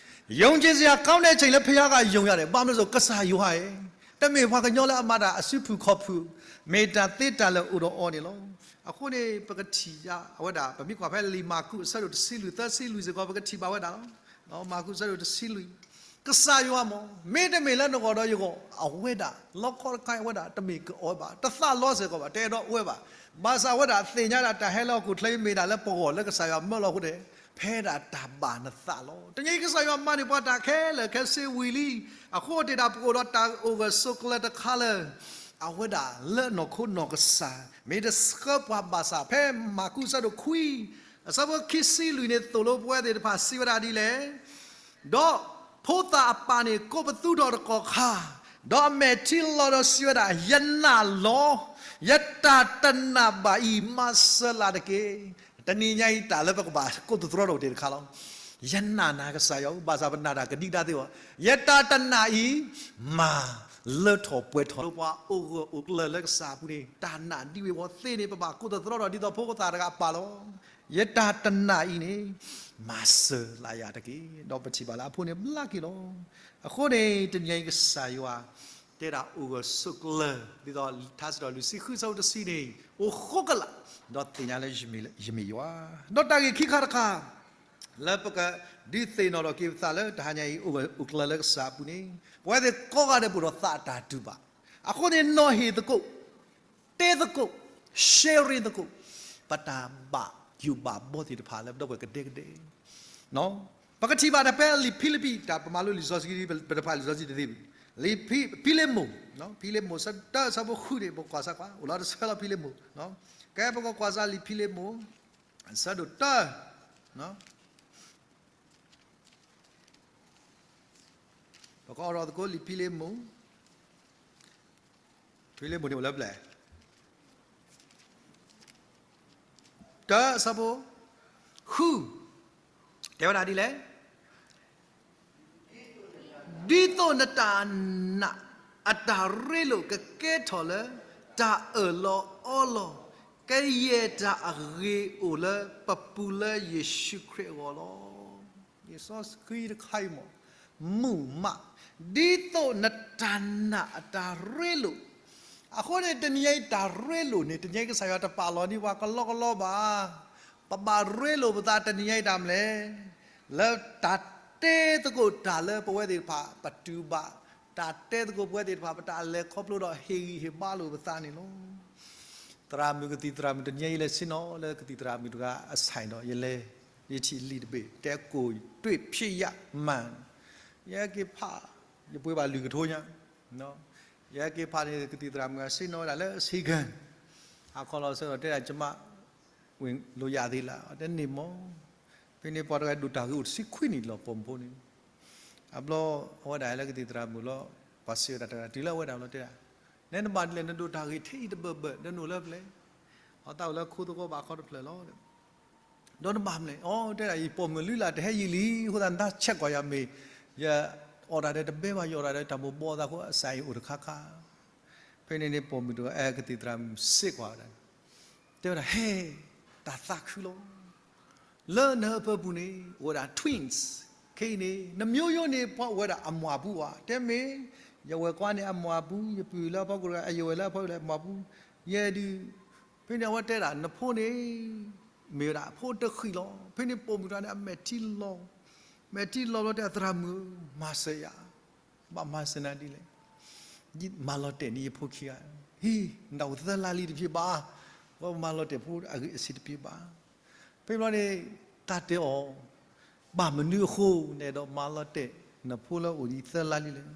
ယုံက့ၤစရာ ကောင်းတဲ့အချိန်လည်း ဘုရားက ယုံရတယ်. ဘာဖြစ်လို့လဲဆို ကစၢ်ယွၤဧၢ, တမ့ၢ်ပှၤကညီလၢအမၤတၢ်အစုဖုၣ်ခီၣ်ဖုၣ်, မ့ၢ်တၢ်သ့တၢ်လၢအိၣ်ဒီးအီၤန့ၣ်လီၤ. အဃိန့ၣ် ပကထံၣ်ယါအဝဲဒၣ် ပမ့ၢ်ကွၢ်ဖဲလံာ်မၢ်ကူး အဆၢဒိၣ်တဆံလွံၢ် သၢဆံလွံၢ်စ့ၢ်ကီး ပကထံၣ်ဘၣ်ဝဲဒၣ်လီၤ. မၢ်ကူး အဆၢဒိၣ်တဆံလွံၢ်, ကစၢ်ယွၤမ့ၢ် မ့တမ့ၢ်လၢနဂီၢ်ဒီးယဂီၢ် အဝဲဒၣ် လီခီတခါအံၤ အဝဲဒၣ်တမ့ၢ်ကအီၣ်ဘၣ်, တသးလီစ့ၢ်ကီးဘၣ်, တအဲၣ်ဒိးအီၣ်ဘၣ်. ဘၣ်ဆၣ်အဝဲဒၣ်သ့ၣ်ညါဒၣ် တၢ်ဟဲလၢဟီၣ်ခိၣ်ချၢအံၤ မ့ၢ်ဒၣ်လၢပဂီၢ်လၢကစၢ်ယွၤမၢလီၤအဃိန့ၣ် ဖဲဒၣ်တၢ်ဘၣ်နသးလီၤ. တနံၤအံၤ ကစၢ်ယွၤမၤန့ၢ်ပှၤတၢ်ခဲလၢာ်ခဲဆ့ဝံၤလံ. အဃိတ့ၢ်ဒၣ် ပအိၣ်ဒီးတၢ်အိၣ်ဂၢၢ်ဆိးကျၢၤတခါလၢ အဝဲဒၣ်လၢနီၢ်ခိနီၢ်ကစၢ် မ့ၢ်တဆှၢပှၤဘၣ်ဆၣ် ဖဲမၢ်ကူး အဆၢဒိၣ်ခွံ အဆၢဖိခံဆံလွံၢ်န့ၣ် သိၣ်လိပဝဲသ့ၣ်တဖၣ် စံးဝဲဒၣ်ဒ်လဲၣ်, ဒီးဖိသၣ်အပၢ်န့ၣ် ကိးပသူထီၣ်တကီၢ်ခါ, ဒီးအမဲာ်ထံလီၤဒီးစံးဝဲဒၣ်, ယနာ်လီၤ, ယတၢ်တနာ်ဘၣ်အံၤ မၤစၢၤလၢ်တက့ၢ်. တနံၤညါအံၤ တၢ်လၢပကဘၣ်ကိးသတြီထီၣ်တ့ၢ်တခါလီၤ. ယနာ်နၤကစၢ်ယွၤဧၢ, ဘၣ်ဆၣ်ပနာ်တၢ်ကဒံကဒါသ့အီၤ, ယတၢ်တနာ်အံၤ မၤလၢထီၣ်ပှဲၤထီၣ်လၢပှၤအိၣ်ဂၢၢ်အိၣ်ကျၢၤလၢကစၢ်အပူၤန့ၣ် တၢ်နာ်ဒ်ဝဲအဂီၢ်သ့န့ၣ် ပဘၣ်ကိးသတြီထီၣ်ဒ်သိးဖိသၣ်တဂၤအပၢ်လီၤ. ယတၢ်တနာ်အံၤန့ၣ် မၤစၢၤလၢ်ယၤတက့ၢ်. ဒီးပထံၣ်ဘၣ်လၢအဖိန့ၣ်ဘျါက့ၤလီၤ. အဃိန့ၣ် တနံၤအံၤကစၢ်ယွၤ တဲဒၣ်အိၣ်ဂၢၢ်ဆိးကျၢၤ ဒ်သိးထါစံးထီၣ်လွံၢ်ဆံဃု အဆၢဖိတဆံန့ၣ် အိၣ်ဃိကလာ် ဒီးသ့ၣ်ညါလၢယမ့ၢ်ယွၤ. ဒီးတၢ်ဂ့ၢ်ခံခါတခါ လၢပကဒုးသ့ၣ်နီၣ်ထီၣ်က့ၤပသးလၢတဟါညါအံၤ အိၣ်ဂၢၢ်အိၣ်ကျၢၤလၢကစၢ်အပူၤန့ၣ် ပဝဲသ့ၣ်ကိးဂၤဒဲးပအိၣ်ဒီးသးအတၢ်တူၢ်ဘၣ်. အဃိန့ၣ် နီၤဟ့ၣ်သကိး တဲသကိး sharing သကိး ပတၢ်ဘၣ်ယိၣ်ဘၣ်ဘီသ့ၣ်တဖၣ်လၢပဒီပုၢ်ဝဲၢ်ကဒဲကဒဲ ပကထံၣ်ဘၣ်တၢ်ဖဲလံာ်ဖံလံးပံး တၢ်ပမၤလိလံာ်စီဆှံ ပတဖးလံာ်စီဆှံတသ့ဘၣ်. လံာ်ဖံ, ဖံလ့မိၣ်, ဖံလ့မိၣ် ဆၢတၢ အဆၢဖိဃုန့ၣ် ပကွၢ်စၢ်ကွၢ် အိၣ်လီၤတဆၢလီၤ ဖံလ့မိၣ်. ကဲ ပကကွၢ်စၢ်လံာ်ဖံလ့မိၣ် အဆၢဒိၣ်တၢ ပကအိးထီၣ်သကိးလံာ်ဖံလ့မိၣ်, ဖံလ့မိၣ်န့ၣ်အိၣ်လၢပျၢၤ တၢ အဆၢဖိ ဃု, တဲဝဲဒၣ်ဒ်လဲၣ်, ဒ်သိးနတၢ်နာ်အတၢ်ရ့လိာ်ကကဲထီၣ်လၢ တၢ်အၢၣ်လီၤအီလီၤ, ကယဲၢ်တၢ်အဂ့ၤအိၣ်လၢပပူၤလၢယ့ၣ်ၡူးခရံာ်အဂီၢ်လီၤ. လံာ်စီဆှံတခါအံၤမ့ၢ် မုာ်မး, ဒ်သိးနတၢ်နာ်အတၢ်ရ့လိာ်. အဃိန့ၣ် တနံၤညါအံၤတၢ်ရ့လိာ်န့ၣ် တနံၤညါအံၤကစၢ်ယွၤတပာ်လီၤန့ၢ်ပှၤကလီကလီဘၣ်. ပဘၣ်ရ့လိာ်ပသးတနံၤညါအံၤတၢ်မနုၤလဲၣ်, လၢတၢ်တဲသကိးတၢ်လၢပဝဲသ့ၣ်တဖၣ် ပတူၢ်ဘၣ်, တၢ်တဲသကိးပဝဲသ့ၣ်တဖၣ် ပတၢ်လဲၤခီဖျိဒီးဟ့ၣ်ဂံၢ်ဟ့ၣ်ဘါလိာ်ပသးန့ၣ်လီၤ. သရၣ်မုၣ်ကသံၣ်သရၣ်မုၣ်တနံၤညါအံၤလဲၤဆ့ၣ်နီၤလၢကသံၣ်သရၣ်မုၣ်တဂၤအဆဲးဒီး ယလဲၤ ယထံၣ်လံာ်တဘ့ၣ် တဲကိၣ်တွ့ၣ်ဖျ့ယၤမး, ယဟဲက့ၤဖး, ယပှ့ၤဘၣ်လွံၢ်ကထိညါ, ယဟဲက့ၤဖးန့ၣ် ကသံၣ်သရၣ်မုၣ်ဂၤဆ့ၣ်နီၤဝဲဒၣ်လၢဆ့ကၤ, အခီလီၤဆၢဒီးတဲဒၣ် ကမၣ်ဝံၤလိာ်ယၤသ့လၢ တဲန့ၣ်မး, ဖဲန့ၣ်ပှၤတဂၤဒိၣ်တၢ်ဂ့ၤအိၣ်တဆံခွံနံၣ်လီၤပိာ်မုၣ်ဖိန့ၣ်, အဘျီ အဝဲဒၣ်လၢကသံၣ်သရၣ်မုၣ်လီၤ, ပှၤစံးဝဲဒၣ်တဂၤတုၤလၢအဝဲဒၣ်လီၤတဲဒၣ်, နဲနဘၣ်ဒ်လဲၣ် နဒိၣ်တၢ်ဂ့ၤထဲအံၤတဘၢၣ်ဘၢၣ် နအိၣ်လၢပျဲၢ်, အတၢ်အိၣ်လၢခိသကိးဘၣ်ခီတဖျၢၣ်လီၤ. ဒီးနဘၣ်မနုၤလဲၣ်, အိ တဲဒၣ် ယပိာ်မုၣ်လုၢ်လၢ်တဟဲယံာ်လံ, အဃိသတးနတၢ်ဆဲးကွၢ်ယၤမ့ၢ် ယအီၣ်တၢ်ဒီးတဘဲဘၣ်, ယအီၣ်တၢ်ဒီးတၢ်မိၢ်ဘီသးအဃိ အစၢ်အံၤအိၣ်တခါခါ. ဖဲန့ၣ်န့ၣ်ပိာ်မုၣ်တဂၤ အဲ ကသံၣ်သရၣ်မုၣ်စံးကွၢ်ဝဲဒၣ်, တဲဝဲဒၣ် ဟဲ, တၢ်သးခုလီၤ. လၢနဟၢဖၢပူၤန့ၣ် အိၣ်ဝဲဒၣ် twins, ခဲအံၤန့ၣ် နမျိုးရိုးန့ၣ် ပှၤအိၣ်ဝဲဒၣ်အမွှၢ်ပူၤဧါ, တဲမ့ၢ် ယဝဲၢ်ကွါန့ၣ်အမွှၢ်ပူၤ, ယပုၢ်လၢအဖီခိၣ်တဂၤ အယဝဲၢ်လၢအဖီခိၣ်လၢအမွှၢ်ပူၤ, ယဲဒုး, ဖဲန့ၣ်အဝဲတဲဒၣ် နဖိန့ၣ် မ့ၢ်ဝဲဒၣ်အဖိတဃံးလီၤ. ဖဲန့ၣ်ပိာ်မုၣ်တဂၤန့ၣ် အမဲာ်ထံလီၤ, မဲာ်ထံလီၤဘျီတဲ သရၣ်မုၣ်ဧၢ, မၤစၢၤယၤ, ဘၣ်မၤစၢၤနၤဒ်လဲၣ်, မၤလီၤတဲာ်န့ၢ်ယဖိခံဂၤ, ဟံ, နအိၣ်သၢလါလံတဖျ့ဘၣ်, ပမၤလီၤတဲာ်ဖိအဂ့ၢ်အဆံးတဖျ့ဘၣ်. ဖဲဘျီန့ၣ် တၢ်တဲအီၤ, ဘၣ်မနုၤအဃိ နအဲၣ်ဒိးမၤလီၤတဲာ် နဖိလၢအိၣ်ဒံးသၢလါလံလဲၣ်.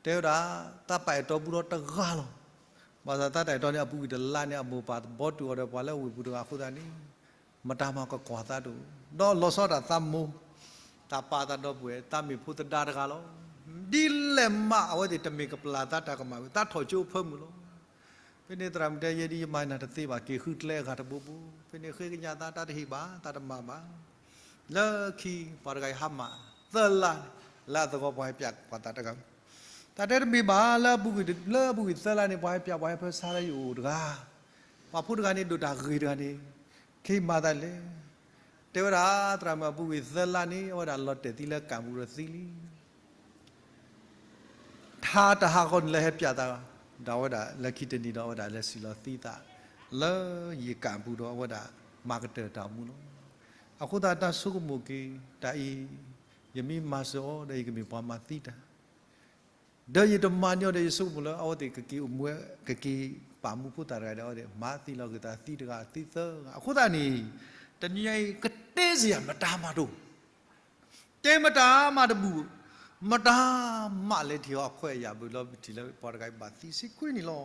တဲဝဲဒၣ်, သးပာ်အဲၣ်တီဘူးဒီးတဂၤလီၤ. ဘၣ်ဆၣ်သးတၢ်အဲၣ်တီန့ၣ် အပူၤကွံာ်တလါန့ၣ် အမိၢ်ပၢ်သဘီတုာ်အီၤဒီးပှၤလၢအဝ့ၢ်ပူၤတဂၤအဃိသတးန့ၣ်, မတၤမၤကကွၢ်သးတအိၣ်, ဒီးလီၤဆီဒၣ်တၢ်သးမိၢ်, တၢ်ပာ်သးဒီပုၢ်ဝဲၢ်, သးမ့ၢ်ဖိသဒါတဂၤလီၤ. ဒ်လဲၣ်မးအဝဲသ့ၣ်တမ့ၢ်ကပျၢ်သးတၢ်ကမၣ်ဝဲ, သးထီၣ်ကၠိအဖၢမုၢ်လီၤ. ဖဲန့ၣ်သရၣ်မုၣ်တဲ ယဲဒ်ယမၤနၤတသ့ဘၣ်, က့ၤဃုကျဲအဂၤတဘိဘိ, ဖဲန့ၣ်ဃ့ကညးသး တၢ်တဟ့ၣ်ဘၣ်, တၢ်တမၤဘၣ်. လၢခံ ပှၤတဂၤအံၤဟါမၢ်သၢလါန့ၣ် လၢအသဝီပှၤဟဲပၠးပှၤသးတဂၤ, တၢ်တဲတမ့ၢ်ဘၣ်, လၢအပူၤကွံာ်, လၢအပူၤကွံာ်သၢလါန့ၣ် ပှၤဟဲပၠးပှၤဟဲဖၢဆါလၢယအိၣ်တဂၤ, ပှၤဖိတဂၤန့ၣ်ဒိၣ်တၢ်ဂ့ၤတဂၤန့ၣ်, ခဲအံၤမၤသးလဲၣ်. တဲဝဲဒၣ် သရၣ်မုၣ်အပူၤကွံာ်သၢလါန့ၣ် အဝဲဒၣ်လီၤတဲာ်သံလၢကၣ်ပူၤဒီးသံလံ. ထါတဟါဃီန့ၣ်လၢဟဲပၠးသး, ဒီးအဝဲဒၣ်လၢခံတနံၤဒီးအဝဲဒၣ်လဲၤစံၣ်လီၤသံသး လၢယကၣ်ပူၤဒီးအဝဲဒၣ်မၤကတၢၢ်တၢ်အိၣ်မူလီၤ. အဃိသတးတၢ်ဆိကမိၣ်က့ၤ တၢ်အံၤ ယမ့ၢ်မၤစၢၤအီၤဒီးယကမ့ၢ်ပှၤမၤသံတၢ် ဒီးယတမၤန့ၢ်အီၤဒီးယဆိကမိၣ်လၢ အဝဲသ့ၣ်ကက့ၤအိၣ်မူဝဲ ကက့ၤပာ်မူဖိသၣ်တဂၤဒီး အဝဲသ့ၣ်မၤသံလီၤက့ၤသးသံတဂၤသံသၢဂၤ. အဃိသတးန့ၣ် တနံၤညါအံၤ ကတဲစ့ၢ်ယၤမတၤမၤတအိၣ်, တဲမတၤမၤတဘူၣ်, မတၤမၤလဲၤထံၣ်အီၤအခွဲးအယာ်ဘၣ်လီၤ ပထံၣ်လၢပှၤတဂၤအံၤဘၣ်သံဆံခွံနံၣ်လီၤ.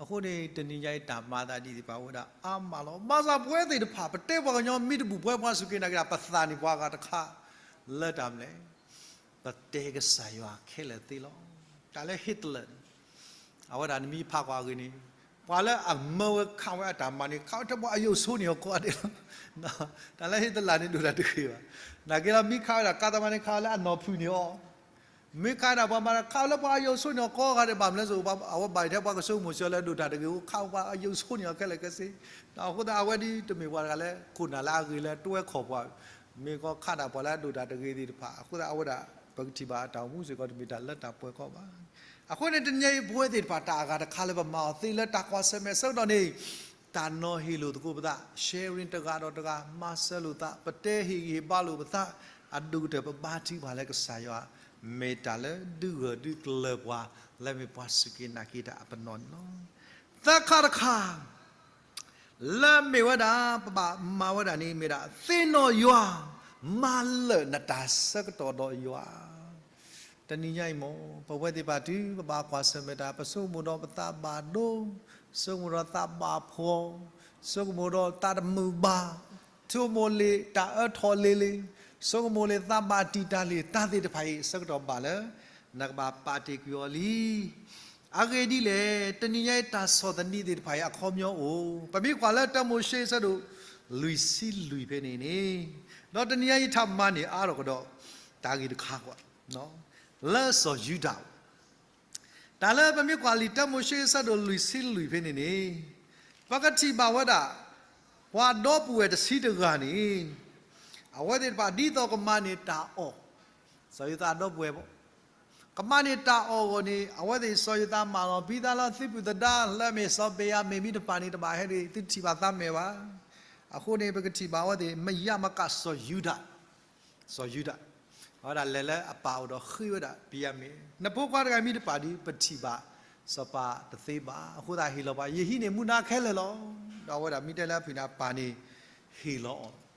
အဃိန့ၣ် တနံၤညါအံၤတၢ်မၤသးဒ်သ့ၣ်တဖၣ်အိၣ်ဝဲဒၣ်အါမးလီၤ. ဘၣ်ဆၣ်ပဝဲသ့ၣ်တဖၣ် ပတဲပှၤကညီမ့ၢ်တဘူၣ် ပဝဲပှၤစူၢ်က့ၤနာ်က့ၤတၢ် ပသးန့ၣ်ပှၤဂၤတခါ လၢတၢ်မနုၤလဲၣ် ပတဲကစၢ်ယွၤခဲလၢာ်သ့လီၤ. တၢ်လၢ Hitler န့ၣ် အဝဲဒၣ်နမ့ၢ်ဖးကွၢ်အဂ့ၢ်န့ၣ် ပှၤလၢအမၢဝဲခးဝဲအတၢ်မၤန့ၣ် ခးဝဲထဲပှၤအယိာ်ဆိန့ၢ်အီၤကိးဂၤဒဲးလီၤ. တၢ်လၢ Hitler န့ၣ်ဒိၣ်တၢ်တဂ့ၤဘၣ်. နာ်က့လီၤ မ့ၢ်ခးဝဲဒၣ် ကါသးမၤန့ၣ် ခးဝဲလၢအနီၢ်ဖုၣ်န့ၢ်အီၤ မ့ၢ်ခးဒၣ်ပှၤမၤ ခးဝဲလၢပှၤအယိာ်ဆိန့ၢ်အီၤကိးဂၤဒဲး ဘၣ်မနုၤလဲၣ် အဝဲဘၣ်ထဲပှၤကဆိကမိၣ်စ့ၢ်ကီးလၢဒိၣ်တၢ်တဂ့ၤ ခးဝဲပှၤအယိာ်ဆိန့ၢ်အီၤခဲလၢာ်ခဲဆ့. အဃိသတးအဝဲဒ်တမ့ၢ်ပှၤတဂၤလၢခိၣ်နၢ်လၢအဂ့ၤလၢတွဲခီၣ်ပှၤ မ့ၢ်ကီခးဒၣ်ပှၤလၢအဒိၣ်တၢ်တဂ့ၤသ့ၣ်တဖၣ် အဃိသတးအဝဲဒၣ် ပကထံၣ်ဘၣ်အတၢ်အိၣ်မူစ့ၢ်ကီးတမ့ၢ်တၢ်လၢတၢ်ပှဲၤကီဘၣ်. အဃိန့ၣ် တနံၤညါအံၤပဝဲသ့ၣ်တဖၣ် တၢ်အဂၤတခါလၢပမၤအီၤသ့လၢတၢ်ကွၢ်ဆၢၣ်မဲာ်အဆၢကတီၢ်န့ၣ် တၢ်နီၤဟ့ၣ်လိာ်သကိးပသး sharing တဂၤဒီးတဂၤ မၤစၢၤလိာ်သး ပတဲဟ့ၣ်ဂံၢ်ဟ့ၣ်ဘါလိာ်ပသး အဒိၣ်ကတၢၢ်ပဘါထုကဖၣ်လၢကစၢ်ယွၤ မ့ၢ်တၢ်လၢဒုးဂၢၢ်ဒုးကျၢၤပှၤ လၢမ့ၢ်ပှၤစူၢ်က့ၤနာ်က့ၤတၢ်အပနီၣ်န့ၣ်လီၤ. သၢခါတခါ လၢမ့ၢ်ဝဲဒၣ် ပဘၣ်မၤဝဲဒၣ်န့ၣ် မ့ၢ်ဒၣ်သ့ၣ်နီၣ်ယွၤ မၤလၢာ်နတၢ်ဆၢကတီၢ်ဒီးယွၤ တနံၤညါအံၤမ့ၢ် ပဝဲသ့ၣ်တဖၣ်တုၤပဘၣ်ကွၢ်ဆၢၣ်မဲာ်တၢ် ပဆိကမိၣ်ဒီးပသးဘၣ်ဒိ ဆိကမိၣ်ဒီးသးဘၣ်ဖှီၣ် ဆိကမိၣ်ဒီးသးတမုာ်ဘၣ် ဆိကမိၣ်လၢတၢ်အၢထီၣ်လံၤလံၤ ဆိကမိၣ်လၢသးဘၣ်တံာ်တာ်လံၤ တၢ်သ့ၣ်တဖၣ်အံၤ အဆၢကတီၢ်ဘၣ်လၢ နကဘၣ်ပာ်တ့ၢ်ကွံာ်အီၤလံ. အဂ့ၢ်ဒ်လဲၣ် တနံၤညါအံၤတၢ်ဆီၣ်သနံးသ့ၣ်တဖၣ်အံၤ အခီပညီအိၣ် ပမ့ၢ်ကွၢ်လၢတၢမိၤၡ့အဆၢဒိၣ်လွံၢ်ဆံလွံၢ်ဖဲန့ၣ်န့ၣ် ဒီးတနံၤညါအံၤထးမၤန့ၢ်အါထီၣ်ကဒီး တၢ်ဂ့ၢ်တခါကွၢ် လၢစီၤယူဒၤ တၢ်လၢပမ့ၢ်ကွၢ်လံာ်တၢမိၤၡ့အဆၢဒိၣ်လွံၢ်ဆံလွံၢ်ဖဲန့ၣ်န့ၣ် ပကထံၣ်ဘၣ်ဝဲဒၣ် ပှၤဒီပုၢ်ဝဲၢ်တဆံတဂၤန့ၣ် အဝဲသ့ၣ်တဖၣ်ဒ်သိးကမၤန့ၢ်တၢ်အီၣ် စီၤယိၤသးဒီပုၢ်ဝဲၢ်ဘၣ် ကမၣ်န့ၢ်တၢ်အီၣ်အဂီၢ်န့ၣ် အဝဲသ့ၣ်စီၤယိၤသးမၢလီၤ ဘံသးလီၤ သုးပုၢ်သဒါ လၢအမ့ၢ်စီၤဘ့ၣ်ယၤမံၣ်မံတဖၣ်န့ၣ် တဘၣ်ဟဲဒံး သုထံၣ်ဘၣ်သးမဲာ်ဘၣ်. အဃိန့ၣ် ပကထံၣ်ဘၣ်အဝဲသ့ၣ် မ့ၢ်ယၤမကၣ်စီၤယူဒၤ စီၤယူဒၤ အဝဲဒၣ်လဲၤလၢအပၢ်အိၣ်ဒီးဃ့ဝဲဒၣ် ဘ့ၣ်ယၤမံၣ် နဖိခွါတဂၤမံၤတဖၣ်ဒီး ပထံၣ်ဘၣ်စီၤပၤတသ့ဘၣ်. အဃိသတးဟ့ၣ်လီၤပှၤ ယဟံးန့ၢ်မူဒါခဲလၢာ်လီၤ. ဒီးအဝဲဒၣ်မ့ၢ်တဲလၢအဖုၣ်န့ၣ် အပၢ်န့ၣ် ဟ့ၣ်လီၤအီၤ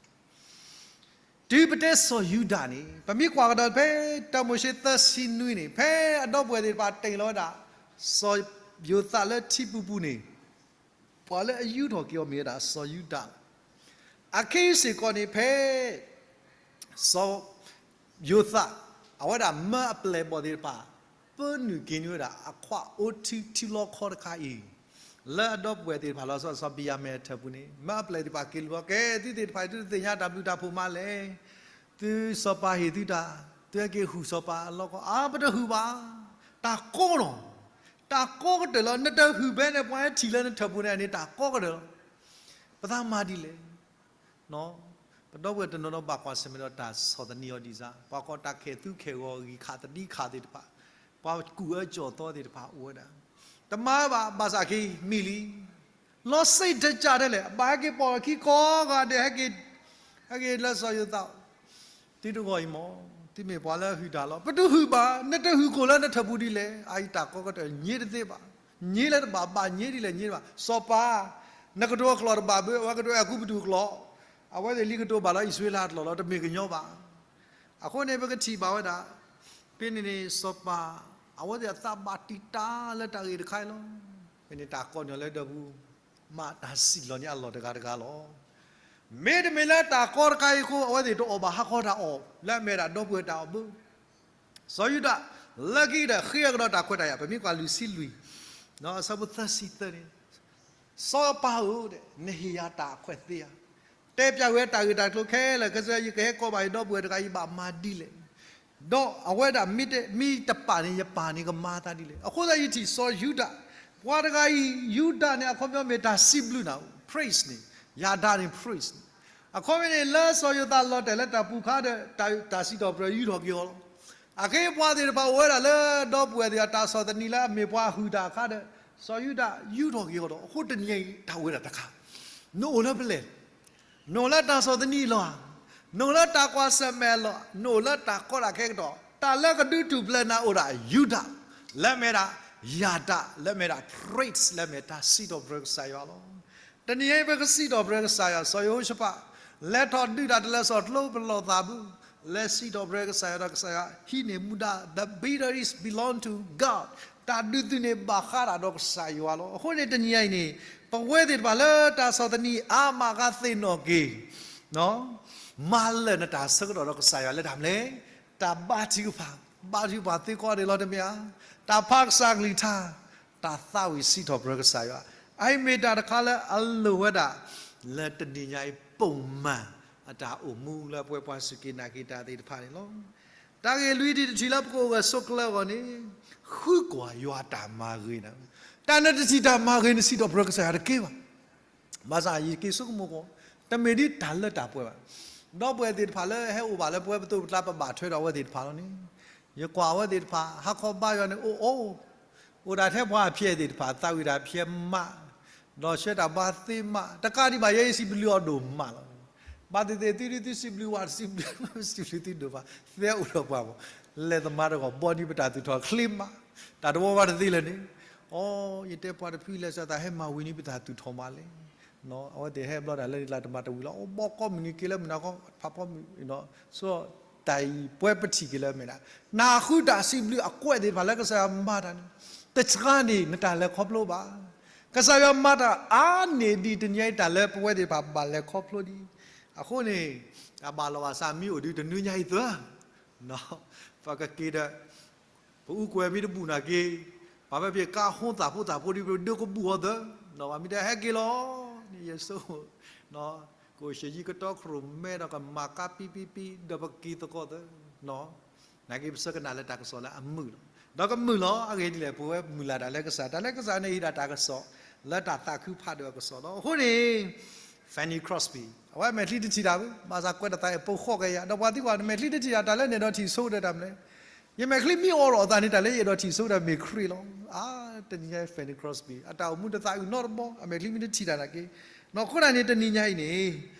တုၤပတဲစီၤယူဒၤန့ၣ် ပမ့ၢ်ကွၢ်ကဒီးဖဲ တၢမိၤၡ့သၢဆံနွံန့ၣ် ဖဲအဒီပုၢ်ဝဲၢ်သ့ၣ်တဖၣ်တ့ၢ်လီၤဝဲဒၣ် စီၤယိၤသးလၢထံပူၤပူၤန့ၣ် ပှၤလၢအယူထီၣ်က့ၤအီၤမ့ၢ်ဝဲဒၣ်စီၤယူဒၤလီၤ. အခဲအံၤစ့ၢ်ကီးန့ၣ် ဖဲ စီၤယိၤသး အဝဲဒၣ်မၢအပျဲၢ်အဘီၣ်သ့ၣ်တဖၣ် ပၢနုာ်က့ၤန့ၢ်ဝဲဒၣ် အခွးအိၣ်ထံထံလီခီတခါအံၤ လၢအဒီပုၢ်ဝဲၢ်သ့ၣ်တဖၣ်လီၤဆီ စီၤဘ့ၣ်ယၤမံၣ်အထၢၣ်ပူၤန့ၣ် မၢအပျဲၢ်သ့ၣ်တဖၣ်က့ၤလူၤအီၤ ကဲ သုသ့ၣ်တဖၣ်အံၤ သုတသ့ၣ်ညါတၢ်ဘျုးတၢ်ဖှိၣ်မးလဲၣ်. သုစီၤပၤဟ့ၣ်သုတၢ် သုဟဲက့ၤဟုၣ်စီၤပၤအလီၢ်ခီ အါ ပတဟုၣ်ဘၣ်. တၢ်ကီလီၤ. တၢ်ကီကတၢၢ်လီၤ. နတဟုၣ်ဖဲန့ၣ် ပှၤဟဲထံၣ်လၢနထၢၣ်ပူၤန့ၣ်န့ၣ် တၢ်ကီကတၢၢ်လီၤ. ပသးမၤဒ်လဲၣ် ပဒီပုၢ်ဝဲၢ်တနီၤနီၤဘၣ်ကွၢ်ဆၢၣ်မဲာ်ဒီးတၢ်ဆီၣ်သနံးအီၤဒ်စ့ၢ် ပှၤကိးတၢ်ခဲၣ်သူခဲၣ်ဂီၤ ဂံၢ်ခးသဒံခးသ့ၣ်တဖၣ် ပှၤကူၣ်အၢကၠီၣ်သီသ့ၣ်တဖၣ်အိၣ်ဝဲဒၣ် တမၤဘၣ် ဘၣ်ဆၣ်က့ၤမံၤလံ လီၤစ့ၣ်တကးဒၣ်လဲာ် အဘၣ်ဟဲက့ၤပိာ်လီၤခံကိးဂၤဒဲး ဟဲက့ၤ ဟဲက့ၤလၢစီၤယိၤသး သုတဂီၤအံၤမး သုမ့ၢ်ပှၤလၢဟုၣ်တၢ်လီၤ ပတဟုၣ်ဘၣ် နတဟုၣ်ခိၣ်လၢနထၢၣ်ပူၤဒ်လဲၣ် အအံၤတၢ်ကီကတၢၢ် ညံတသ့ဘၣ် ညံလၢတဘၣ်ဘၣ် ညံဒ်လဲၣ်ညံတဘၣ် စီၤပၤ နကတိၤအကျိာ်တဘၣ်ဘၣ် အဝဲကတိၤအဲၤကူပတူးအကျိာ် အဝဲသ့ၣ်လံကတိၤဘၣ်လၢအံၣ်စရ့လးအကျိာ်လီၤ တမ့ၢ်ကညီဘၣ်. အဃိန့ၣ် ပကထံၣ်ဘၣ်ဝဲဒၣ် ဖဲန့ၣ်န့ၣ် စီၤပၤ အဝဲသ့ၣ်အသးဘၣ်တံာ်တာ်လၢတၢ်ဂ့ၢ်တခါအံၤလီၤ. ဖဲန့ၣ်တၢ်ကီညီလၢဒၢးပူၤ မၤတၢ်စံၣ်လီၤန့ၢ်အလီၢ်တဂၤတဂၤလီၤ. မ့တမ့ၢ်လၢတၢ်ကီတခါအံၤအဃိ အဝဲသ့ၣ်တအီၣ်ဘၣ်ဟါခီတၢ်အီၣ် လၢအမ့ၢ်ဒၣ်ဒီပုၢ်ဝဲၢ်တၢ်အီၣ်ဘၣ် စီၤယူဒၤ လၢခံကတၢၢ်ဃ့အကဒီးတၢ်ခွဲးတၢ်ယာ် ပမ့ၢ်ကွၢ်လွံၢ်ဆံလွံၢ် အဆၢဖိသၢဆံသၢန့ၣ် စီၤပၤဧၢ, နဟ့ၣ်ယၤတၢ်အခွဲးသ့ဧါ. တဲပျးဝဲတၢ်ဂ့ၢ်တၢ်ကျိၤခဲလၢာ်, ကစၢ်ယွၤ ယကဟဲကိးဘၣ်ယဒီပုၢ်ဝဲၢ်တဂၤအံၤဘၣ်မၤဒ်လဲၣ်. ဒီးအဝဲဒၣ်မ့ၢ်တပာ်န့ၣ် ယပၢ်န့ၣ်ကမၤအသးဒ်လဲၣ်. အဃိသတးယထံၣ်စီၤယူဒၤ, ပှၤတဂၤအံၤ ယူဒၤန့ၣ် အခီပညီမ့ၢ်တၢ်စံးဘျုးနၤ, praise န့ၣ်, ယၤဒၤန့ၣ် praise န့ၣ်. အခီပညီန့ၣ် လၢစီၤယိၤသးလီၤတဲာ်လၢတၢ်ပူၤအခါဒီး တၢ်စံးထီၣ်ပတြၢၤယူထီၣ်က့ၤအီၤလီၤ. အဃိပှၤသ့ၣ်တဖၣ်အိၣ်ဝဲဒၣ်လၢဒီပုၢ်ဝဲၢ်သ့ၣ်အတၢ်ဆီၣ်သနံးလၢအမ့ၢ်ပှၤဟုၣ်တၢ်အခါဒီး စီၤယူဒၤယူထီၣ်က့ၤအီၤဒီး အဃိတနံၤအံၤတၢ်အိၣ်ဝဲဒၣ်တခါ, နအိၣ်လၢပလဲၣ်, နအိၣ်လၢတၢ်ဆီၣ်သနံးအလီၢ်ဧါ, နအိၣ်လၢတၢ်ကွၢ်ဆၢၣ်မဲာ်အလီၢ်, နအိၣ်လၢတၢ်ကီတၢ်ခဲကတီၢ်, တၢ်လၢကဒုးထူၣ်ဖျဲးနၤအိၣ်ဒၣ်ယူဒၤ, လၢအမ့ၢ်ဒၣ်ယၤဒၤ, လၢအမ့ၢ်ဒၣ် praise လၢအမ့ၢ်တၢ်စံးထီၣ်ပတြၢၤကစၢ်ယွၤလီၤ. တနံၤအံၤပကစံးထီၣ်ပတြၢၤကစၢ်ယွၤ, စီၤယဟိၤၡဖး လဲၤထီၣ်ဒုးတၢ်တလၢစီၣ်ကျိပလီၢ်သးဘၣ်, လဲၤစံးထီၣ်ပတြၢၤကစၢ်ယွၤဒီးကစၢ်ယွၤဟံးန့ၢ်မူဒါ, the victories belong to God, တၢ်ဒုးသုးန့ၣ်ဘၣ်ဃးဒၣ်ဒီးကစၢ်ယွၤလီၤ. အဃိန့ၣ်တနံၤအံၤန့ၣ် ပဝဲသ့ၣ်တဖၣ်လၢတၢ်ဆီၣ်သနံးအါမးအဂၤသ့ၣ်နီၣ်က့ၤ မၤလၢာ်နတၢ်ဆၢကတီၢ်ဒီးကစၢ်ယွၤလၢတၢ်မနုၤလဲၣ်, တၢ်ဘါထုကဖၣ်, ဘါထုကဖၣ်သ့ကိးဂၤဒဲးလီၤတမ့ၢ်ဧါ, တၢ်ဖးကစၢ်ကလုၢ်ကထါ, တၢ်သးဝံၣ်စံးထီၣ်ပတြၢၤကစၢ်ယွၤ, အအံၤမ့ၢ်တၢ်တခါလၢအလိၣ်ဝဲဒၣ် လၢတနံၤညါအံၤ ပိာ်မၤအတၢ်အိၣ်မူလၢပဝဲပှၤစူၢ်က့ၤနာ်က့ၤတၢ်သ့ၣ်တဖၣ်န့ၣ်လီၤ. တၢ်ဂ့ၢ်လွံၢ်ထံၣ်တထံၣ်လၢပကအိၣ်ဂၢၢ်ဆိးကျၢၤအဂီၢ်န့ၣ်, ဃုကွၢ်ယွၤတၢ်မၤဂ့ၤန့ၣ်, တၢ်နတထံၣ်တၢ်မၤဂ့ၤနစံးထီၣ်ပတြၢၤကစၢ်ယွၤတက့ၢ်ဘၣ်. ဘၣ်ဆၣ်ယက့ၤဆိကမိၣ်ကွၢ်, တမ့ၢ်ဒ်တၢ်လၢတၢ်ပှဲၤဘၣ်. ဒီပုၢ်ဝဲၢ်သ့ၣ်တဖၣ်လၢဟဲအိၣ်ဘၣ်လၢပဝဲပသိးပကျါပဘၣ်ထွဲဒီးအဝဲသ့ၣ်တဖၣ်လီၤန့ၣ်, ယကွၢ်အဝဲသ့ၣ်တဖၣ် ဟါခီဘါယွၤန့ၣ် အိၣ်အိၣ်, အိၣ်ဒၣ်ထဲပှၤအဖျဲၣ်သ့ၣ်တဖၣ် သးဝံၣ်တၢ်ဖျဲးမး, ဒီးဆှၢတၢ်ဘါသ့မး, တကးဒံးဘၣ် ယဲယစံးဘျုးအီၤဒိၣ်မးလီၤ. ဘၣ်သ့ၣ်သ့ၣ်သုဒုးသုစံးဘျုးဝဲ တစံးဘျုး စံးဘျုးသုဒိၣ်မး, သဲအိၣ်ဒီးပှၤမး, လဲၤသမါတဂီၢ် ဘီဒံးပတၢ်သူၣ်ထီၣ်ချ့မး, တၢ်တဝီဝါတသ့လၢၤန့ၣ်, အိ ယတဲပှၤတဖုလဲၤစၢၤသးဟဲမၤဝံၤန့ၣ် ပတၢ်သူၣ်ထီၣ်မးလဲၣ်. အဝဲသ့ၣ်ဟဲဘျီတၢ်လၢလၢ်တမၤတဝံၤလီၤ, အိ ဘီကီမုၢ်နံၤက့ၤလၢမုၢ်နၤခီ ဖးဖီမုၢ်, ဆိတၢ်အံၤပှဲၤပထံၣ်က့ၤလၢမဲာ်ဒၣ်, နဃုတၢ်စံးဘျုးအကွဲးသ့ၣ်တဖၣ်လၢကစၢ်ယွၤမၤတၢ်န့ၣ်, တဆှါန့ၣ် နတၢ်လဲၤခီဖျိဘၣ်. ကစၢ်ယွၤမၤတၢ်အါန့ၢ်ဒံးတနံၤအံၤ တၢ်လၢပဝဲသ့ၣ်တဖၣ်ဘၣ်လဲၤခီဖျိဒံး, အဃိန့ၣ် တၢ်ဘၣ်လီၤဘၣ်စးမ့ၢ်အိၣ်ဒံးတနွံညါအံၤသၢ ပကက့ၤဒီး ပအူကွဲၤမ့ၢ်တဘူၣ်နာ်က့, ပှၤဖဲဖဲကါဟိသၣ်ဖိသၣ်ဖိဒ်ပဒိကဘူၣ်အီၤသၢ, ပှၤမ့ၢ်တဲဟဲက့ၤလီၤန့ၣ် ယဆိကမိၣ်, ကအိၣ်ဆံးယံၤကတီခရိၣ်မဲဒီးကမၤကါပံပံပံ ဒီးပက့ၤသကိးသၢ, နာ်က့ပဆၢကနၣ်လၢတၢ်ကစီၣ်လၢအမုာ်လီၤ. ဒီးကမုာ်လီၤ အဂ့ၢ်ဒ်လဲၣ် ပဝဲမုၢ်လၢ်တၢ်လၢကစၢ်, တၢ်လၢကစၢ်န့ၣ်ဟ့ၣ်ဒၣ်တၢ်ကစီၣ် လၢတၢ်သးခုဖးဒိၣ်အကစီၣ်လီၤ. အဃိန့ၣ် Fanny Crosby အဝဲမဲာ်ချံတထံၣ်တၢ်ဘၣ်, ဘၣ်ဆၣ်ကွဲးတသးအံၤပိာ်ဃီကယၤ, ဒီးပှၤသံကွၢ် နမဲာ်ချံတထံၣ်တၢ် တၢ်လၢနအဲၣ်ဒိးထံၣ်ဆိကတၢၢ်တၢ်မနုၤလဲၣ်. ယမဲာ်ချံမ့ၢ်အိးထီၣ်အသးန့ၣ် တၢ်လၢယအဲၣ်ဒိးထံၣ်ဆိကတၢၢ်မ့ၢ်ခရံာ်လီၤ. အါ, တနံၤညါအံၤ Fanny Crosby အတၢ်အိၣ်မူတသးအုးနီတဘျီ, အမဲာ်ချံမ့ၢ်တထံၣ်တၢ်နာ်က့, နီၢ်ခိတၢ်န့ၣ် တနံၤညါအံၤန့ၣ်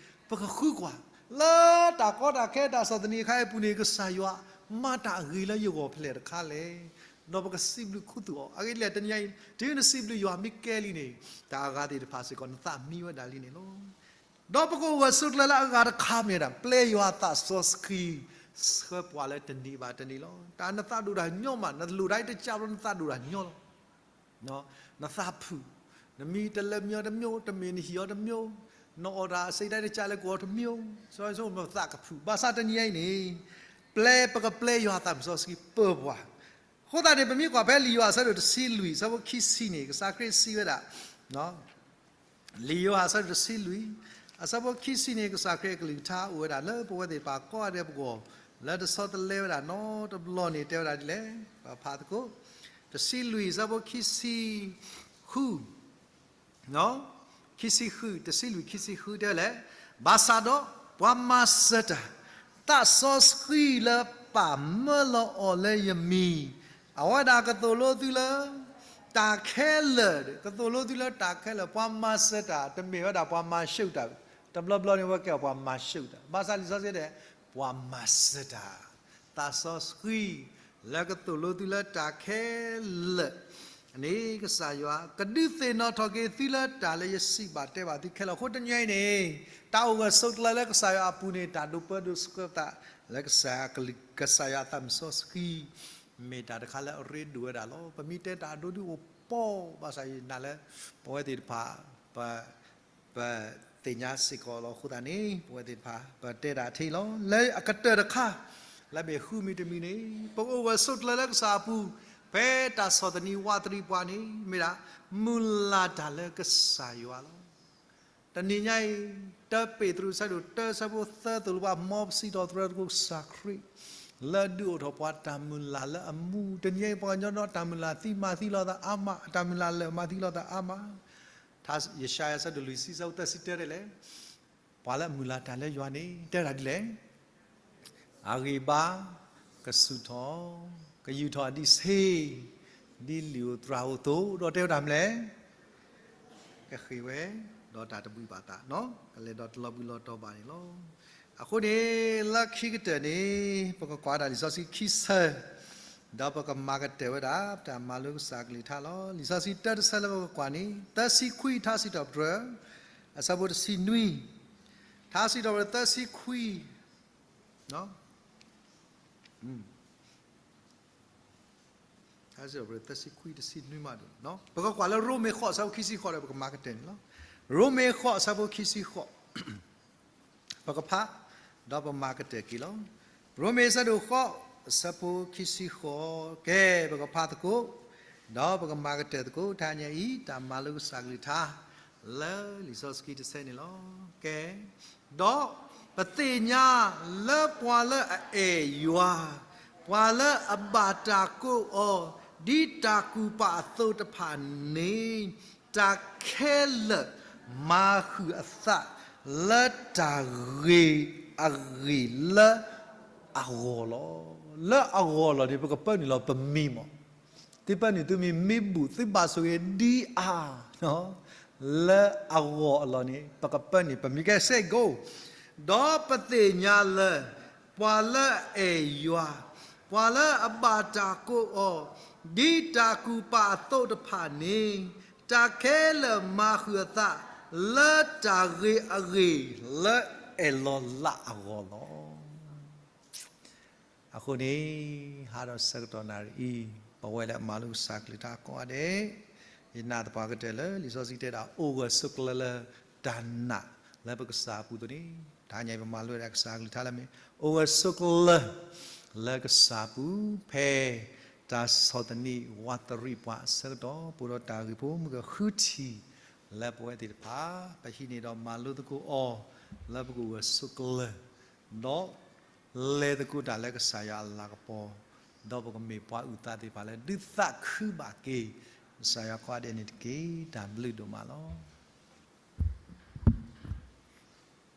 ပကဃုကွၢ် လၢတၢ်ကီတၢ်ခဲတၢ်ဆီၣ်သနံးအခါအံၤအပူၤန့ၣ် ကစၢ်ယွၤမၤတၢ်ဂ့ၤလၢယဂီၢ်ဖဲလဲၣ်တခါလဲၣ်, ဒီးပကစံးဘျုးခူသူၣ်အီၤ. အဂ့ၢ်ဒ်လဲၣ် တနံၤညါအံၤ တုၤနစံးဘျုးယွၤမ့ၢ်ကဲလံန့ၣ် တၢ်အဂၤသ့ၣ်တဖၣ်စ့ၢ်ကီးနသးမံဝဲဒၣ်လံန့ၣ်လီၤ. ဒီးပကအိၣ်ဂၢၢ်ဆိးကျၢၤလၢအဂၤတခါမ့ၢ်ဝဲဒၣ် ပျဲယွၤသးစီဆှံ ဆှၢပှၤလၢတနံၤဘၣ်တနံၤလီၤ. တၢ်နသးဒိၣ်တၢ်ညီမး နလိၣ်တၢ်အံၤတကးဘျီ နသးဒိၣ်တၢ်ညီလီၤ. နသးဖုၣ်, နမံတလၢမံအီၤတမံၤ, တမ့ၢ်နဟံၣ်အီၤတမံၤ, နအီၣ်တၢ်အစံးတၢ်အံၤတကးလၢကအိၣ်အီၤတမံၤ, စီၤယိၤၡူ နသးကဖုၣ်, ဘၣ်ဆၣ်တနံၤညါအံၤန့ၣ် ပျဲ ပကပျဲယွၤသးစီဆှံပၢပှၤ. အဃိသတးန့ၣ် ပမ့ၢ်ကွၢ်ဖဲလံာ်ယိၤဟၣ်အဆၢဒိၣ်တဆံလွံၢ် အဆၢဖိခံဆံန့ၣ် ကစၢ်ခရံာ်စံးဝဲဒၣ် လံာ်ယိၤဟၣ်အဆၢဒိၣ်တဆံလွံၢ် အဆၢဖိခံဆံန့ၣ် ကစၢ်ခရံာ်အကလုၢ်ကထါအိၣ်ဝဲဒၣ်လၢပဝဲသ့ၣ်တဖၣ်ကိးဂၤဒဲးပဂီၢ် လၢတဆီတလဲဝဲဒၣ်နီတဘျီန့ၣ် တဲဝဲဒၣ်ဒ်လဲၣ်, ပဖးသကိး, တဆံလွံၢ် အဆၢဖိခံဆံဃု ခံဆံဃု, တဆံလွံၢ် ခံဆံဃု တဲဝဲလဲၣ်, ဘၣ်ဆၣ်ဒီး ပှၤမၤစၢၤတၢ် သးစီဆှံလၢပာ်မၢလီၤအီၤလၢယမံၤ, အဝဲဒၣ်ကသိၣ်လိသုလၢ တၢ်ခဲလၢာ်, ကသိၣ်လိသုလၢတၢ်ခဲလၢာ်, ပှၤမၤစၢၤတၢ် တမ့ၢ်ဝဲဒၣ်ပှၤမၤၡူးတၢ်, တဘျီဘျီန့ၣ် အဝဲကဲပှၤမၤၡူးတၢ်, ဘၣ်ဆၣ်လံာ်စီဆှံတဲ ပှၤမၤစၢၤတၢ် သးစီဆှံ လၢကသိၣ်လိသုလၢတၢ်ခဲလၢာ် န့ၣ် ကစၢ်ယွၤ ကဒုးသ့ၣ်နီၣ်ထီၣ်က့ၤသုလၢတၢ်လၢယစံးဘၣ်တဲဘၣ်သုခဲလၢာ်. အဃိတနံၤအံၤန့ၣ် တၢ်အိၣ်ဂၢၢ်ဆိးကျၢၤလၢကစၢ်ယွၤအပူၤန့ၣ် တၢ်ဒိးပၢဒိးဆှၢသး လၢကစၢ်ယွၤအသးစီဆှံ မ့ၢ်တၢ်တခါလၢအရ့ဒိၣ်ဝဲဒၣ်လီၤ. ပမ့ၢ်တဲတၢ်အဒိဒုအိၣ်ပီၢ် ဘၣ်ဆၣ်ယနာ်လၢ ပဝဲသ့ၣ်တဖၣ် ပ ပသ့ၣ်ညါစ့ၢ်ကီးလီၤ. အဃိသတးန့ၣ် ပဝဲသ့ၣ်တဖၣ် ပတဲတၢ်ထဲအံၤလီၤ. လၢအကတၢၢ်တခါ လၢမ့ၢ်ဃုမံၤတမံၤန့ၣ် ပကအိၣ်ဂၢၢ်ဆိးကျၢၤလၢကစၢ်အပူၤ ဖဲတၢ်ဆီၣ်သနံးဝးတရံးပှၤန့ၣ် မ့ၢ်ဒၣ် မုၢ်လၢ်တၢ်လၢကစၢ်ယွၤလီၤ. တနံၤညါအံၤ တၢပ့းတရူးအဆၢဒိၣ်တၢ အဆၢဖိသၢသိၣ်လိပှၤ မ်ပစံးထီၣ်သရၢတကိးကစၢ်ခရံာ် လၢဒုးအိၣ်ထီၣ်ပှၤတၢ်မုၢ်လၢ်လၢအမူ. တနံၤညါအံၤ ပှၤကညီဒီးတၢ်မုၢ်လၢ်သံမၤသံလိာ်သးအါမး, တၢ်မုၢ်လၢ်လၢာ်မၤသံလိာ်သးအါမး. ထါ ယၡါယၤ အဆၢဒိၣ်လွံၢ်ဆံ အဆၢဖိသၢဆံတဲဒ်လဲၣ်, ပှၤလၢအမုၢ်လၢ်တၢ်လၢယွၤန့ၣ် တဲဝဲဒၣ်ဒ်လဲၣ်, အဂံၢ်ဘါ ကဆူၣ်ထီၣ်, ကယူာ်ထီၣ်ဒ်ဆ့, ဒ်လံာ်ဧိၤသရၣ်ဧိၤအသိး, ဒီးတဲဝဲဒၣ်မနုၤလဲၣ်, ကဃ့ၢ်ဝဲ, ဒီးတၢ်တဘှံးဘၣ်သး, ကလဲၤဒီးတလီၤဘှံးလီၤတီၤဘၣ်န့ၣ်လီၤ. အဃိန့ၣ် လၢခံကတၢၢ်န့ၣ် ပကကွၢ်ဒၣ်လံာ်စီဆှံခံဆၢ, ဒီးပကမၤကတၢၢ်ဝဲဒၣ် ပတၢ်မၤလိကစၢ်ကလုၢ်ကထါလီၤ. လံာ်စီဆှံတၢတဆၢလၢပကကွၢ်န့ၣ် သၢဆံခွံ ထါစံးထီၣ်ပတြၢၤ အဆၢဖိတဆံနွံ, ထါစံးထီၣ်ပတြၢၤ သၢဆံခွံ သၢဆံခွံတဆံနွံမး, ပကကွၢ်လၢရိမ့ၤဃိး အဆၢဖိခံဆံဃိးဒီး ပကမၤကတၢၢ်န့ၣ်လီၤ. ရိမ့ၤဃိး အဆၢဖိခံဆံဃိး, ပကဖး, ဒီးပမၤကတၢၢ်က့ၤလီၤ. ရိမ့ၤအဆၢဒိၣ်ဃိး အဆၢဖိခံဆံဃိး, ကဲ ပကဖးသကိး, ဒီးပကမၤကတၢၢ်သကိး တဟါညါအံၤ တၢ်မၤလိကစၢ်ကလုၢ်ကထါ လၢလံာ်စီဆှံတဆၢန့ၣ်လီၤ. ကဲ, ဒီးပသ့ၣ်ညါလၢပှၤလၢအအဲၣ်ယွၤ, ပှၤလၢအဘၣ်တၢ်ကိးအီၤ ဒ်တၢ်ကူၣ်ပာ်အသိးတဖၣ်န့ၣ်, တၢ်ခဲလၢာ်မၤဃုာ်အသး လၢတၢ်ဂ့ၤအဂ့ၢ်လၢအဂီၢ်လီၤ. လၢအဂီၢ်အလီၢ်န့ၣ် ပကပၢနုာ်လီၤပမံၤမး, သုပၢနုာ်သုမံၤ မ့ၢ်ဘူၣ်သုဘၣ်ဆိၣ်ဂ့ၤဒ်အါ, လၢအဂီၢ်အလီၢ်န့ၣ် ပကပၢနုာ်ပမံၤ ကဲ စဲးကိး, ဒီးပသ့ၣ်ညါလၢ ပှၤလၢအအဲၣ်ယွၤ, ပှၤလၢအဘၣ်တၢ်ကိးအီၤ ဒ်တၢ်ကူၣ်ပာ်အသိးတဖၣ်န့ၣ်, တၢ်ခဲလၢာ်မၤဃုာ်အသး လၢတၢ်ဂ့ၤအဂ့ၢ်လၢအဲၣ်လီၤလးအဂီၢ်လီၤ. အဃိန့ၣ် ဟါဒီးဆၢကတီၢ်နၣ်ရံၣ်အံၤ ပဝဲလၢအမၤလိကစၢ်ကလုၢ်ကထါကိးဂၤဒဲး, ယနာ်သပှၢ်ကတၢၢ်လၢ လံာ်စီဆှံတဲဒၣ်အိၣ်ဂၢၢ်ဆိးကျၢၤလၢတၢ်နာ်လၢပကစၢ်အပူၤအသိးန့ၣ်, တဟါညါအံၤပမၤလိဝဲဒၣ်ကစၢ်ကလုၢ်ကထါလၢမ့ၢ် အိၣ်ဂၢၢ်ဆိးကျၢၤလၢကစၢ်ပူၤ ဖဲတၢ်ဆီၣ်သနံးဝးတရံးပှၤအဆၢကတီၢ် ပအိၣ်ဒီးတၢ်ဂ့ၢ်ဖိမုၢ်ဂၢၢ်ဃုထံၣ်လၢပဝဲသ့ၣ်တဖၣ် ပဟံးန့ၢ်ဒီးမၤလိသကိးအီၤ လၢပကအိၣ်ဂၢၢ်ဆိးကျၢၤ ဒီးလဲၤသကိးတၢ်လၢကစၢ်ယွၤအလၤကပီၤ, ဒီးပကမ့ၢ်ပှၤအုၣ်သးသ့ၣ်တဖၣ်လၢ ဒုးသးခုဘၣ်က့ၤ ကစၢ်ယွၤကိးဂၤဒဲးန့ၣ်တက့ၢ်. တၢ်ဘျုးဒိၣ်မးလီၤ.